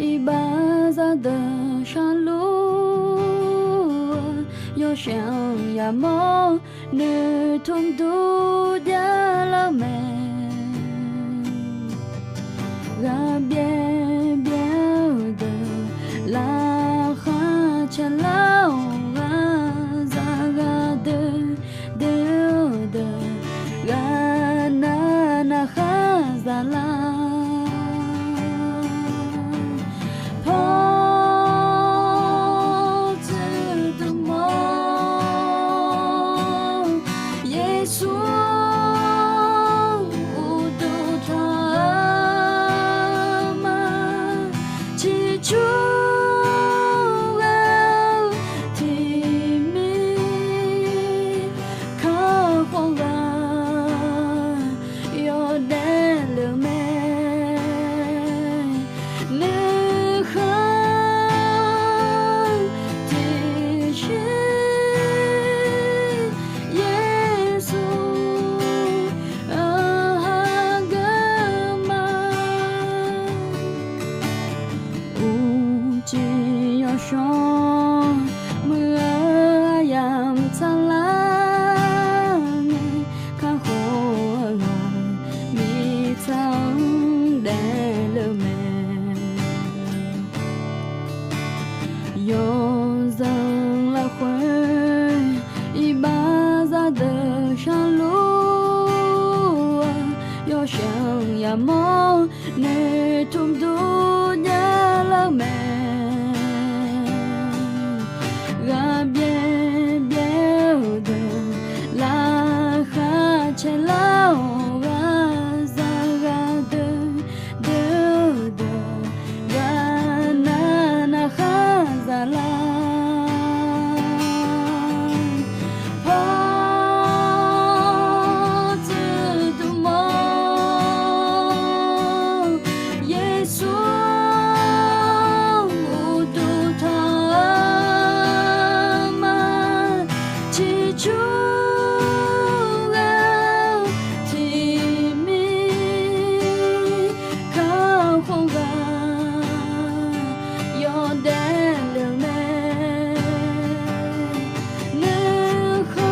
iqbax zaqdeuq sharluf-eu, yawshaef-anr yamawr noeqtmq dur javlar-eu mae. Ghaqbyaev byaev-eu deuq laqkhaq caelar-awq, ghaqzaq ghaqdoer doer-eu deuq ghaqnav navkhar zaqlar. Paw tsuif dmq-awr, Yeqsur uqduq tanq-eu ma. Ciqcur ghae-eu Aqmawr noeqtmq dur nya lar mae. Ghaqbyaer byaer-eu deuq laqkhaq caelar-awq. Ghaqzaq ghaq deuq deuq-eu deuq ghaqnav navkhar zaqlar. Pawr tsuif dmq-awr, Yeqsur uqduq tanq-eu ma, ciqcur ghae-eu tiqmir kakhof ghaq yawdaef lef-eu mae. Nuikhanr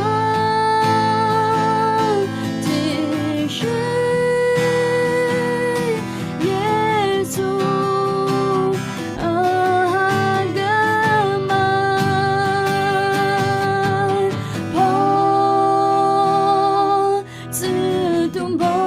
tiqshir Yeqsur aqgeu ma. Pawr tsuif dmq-awr,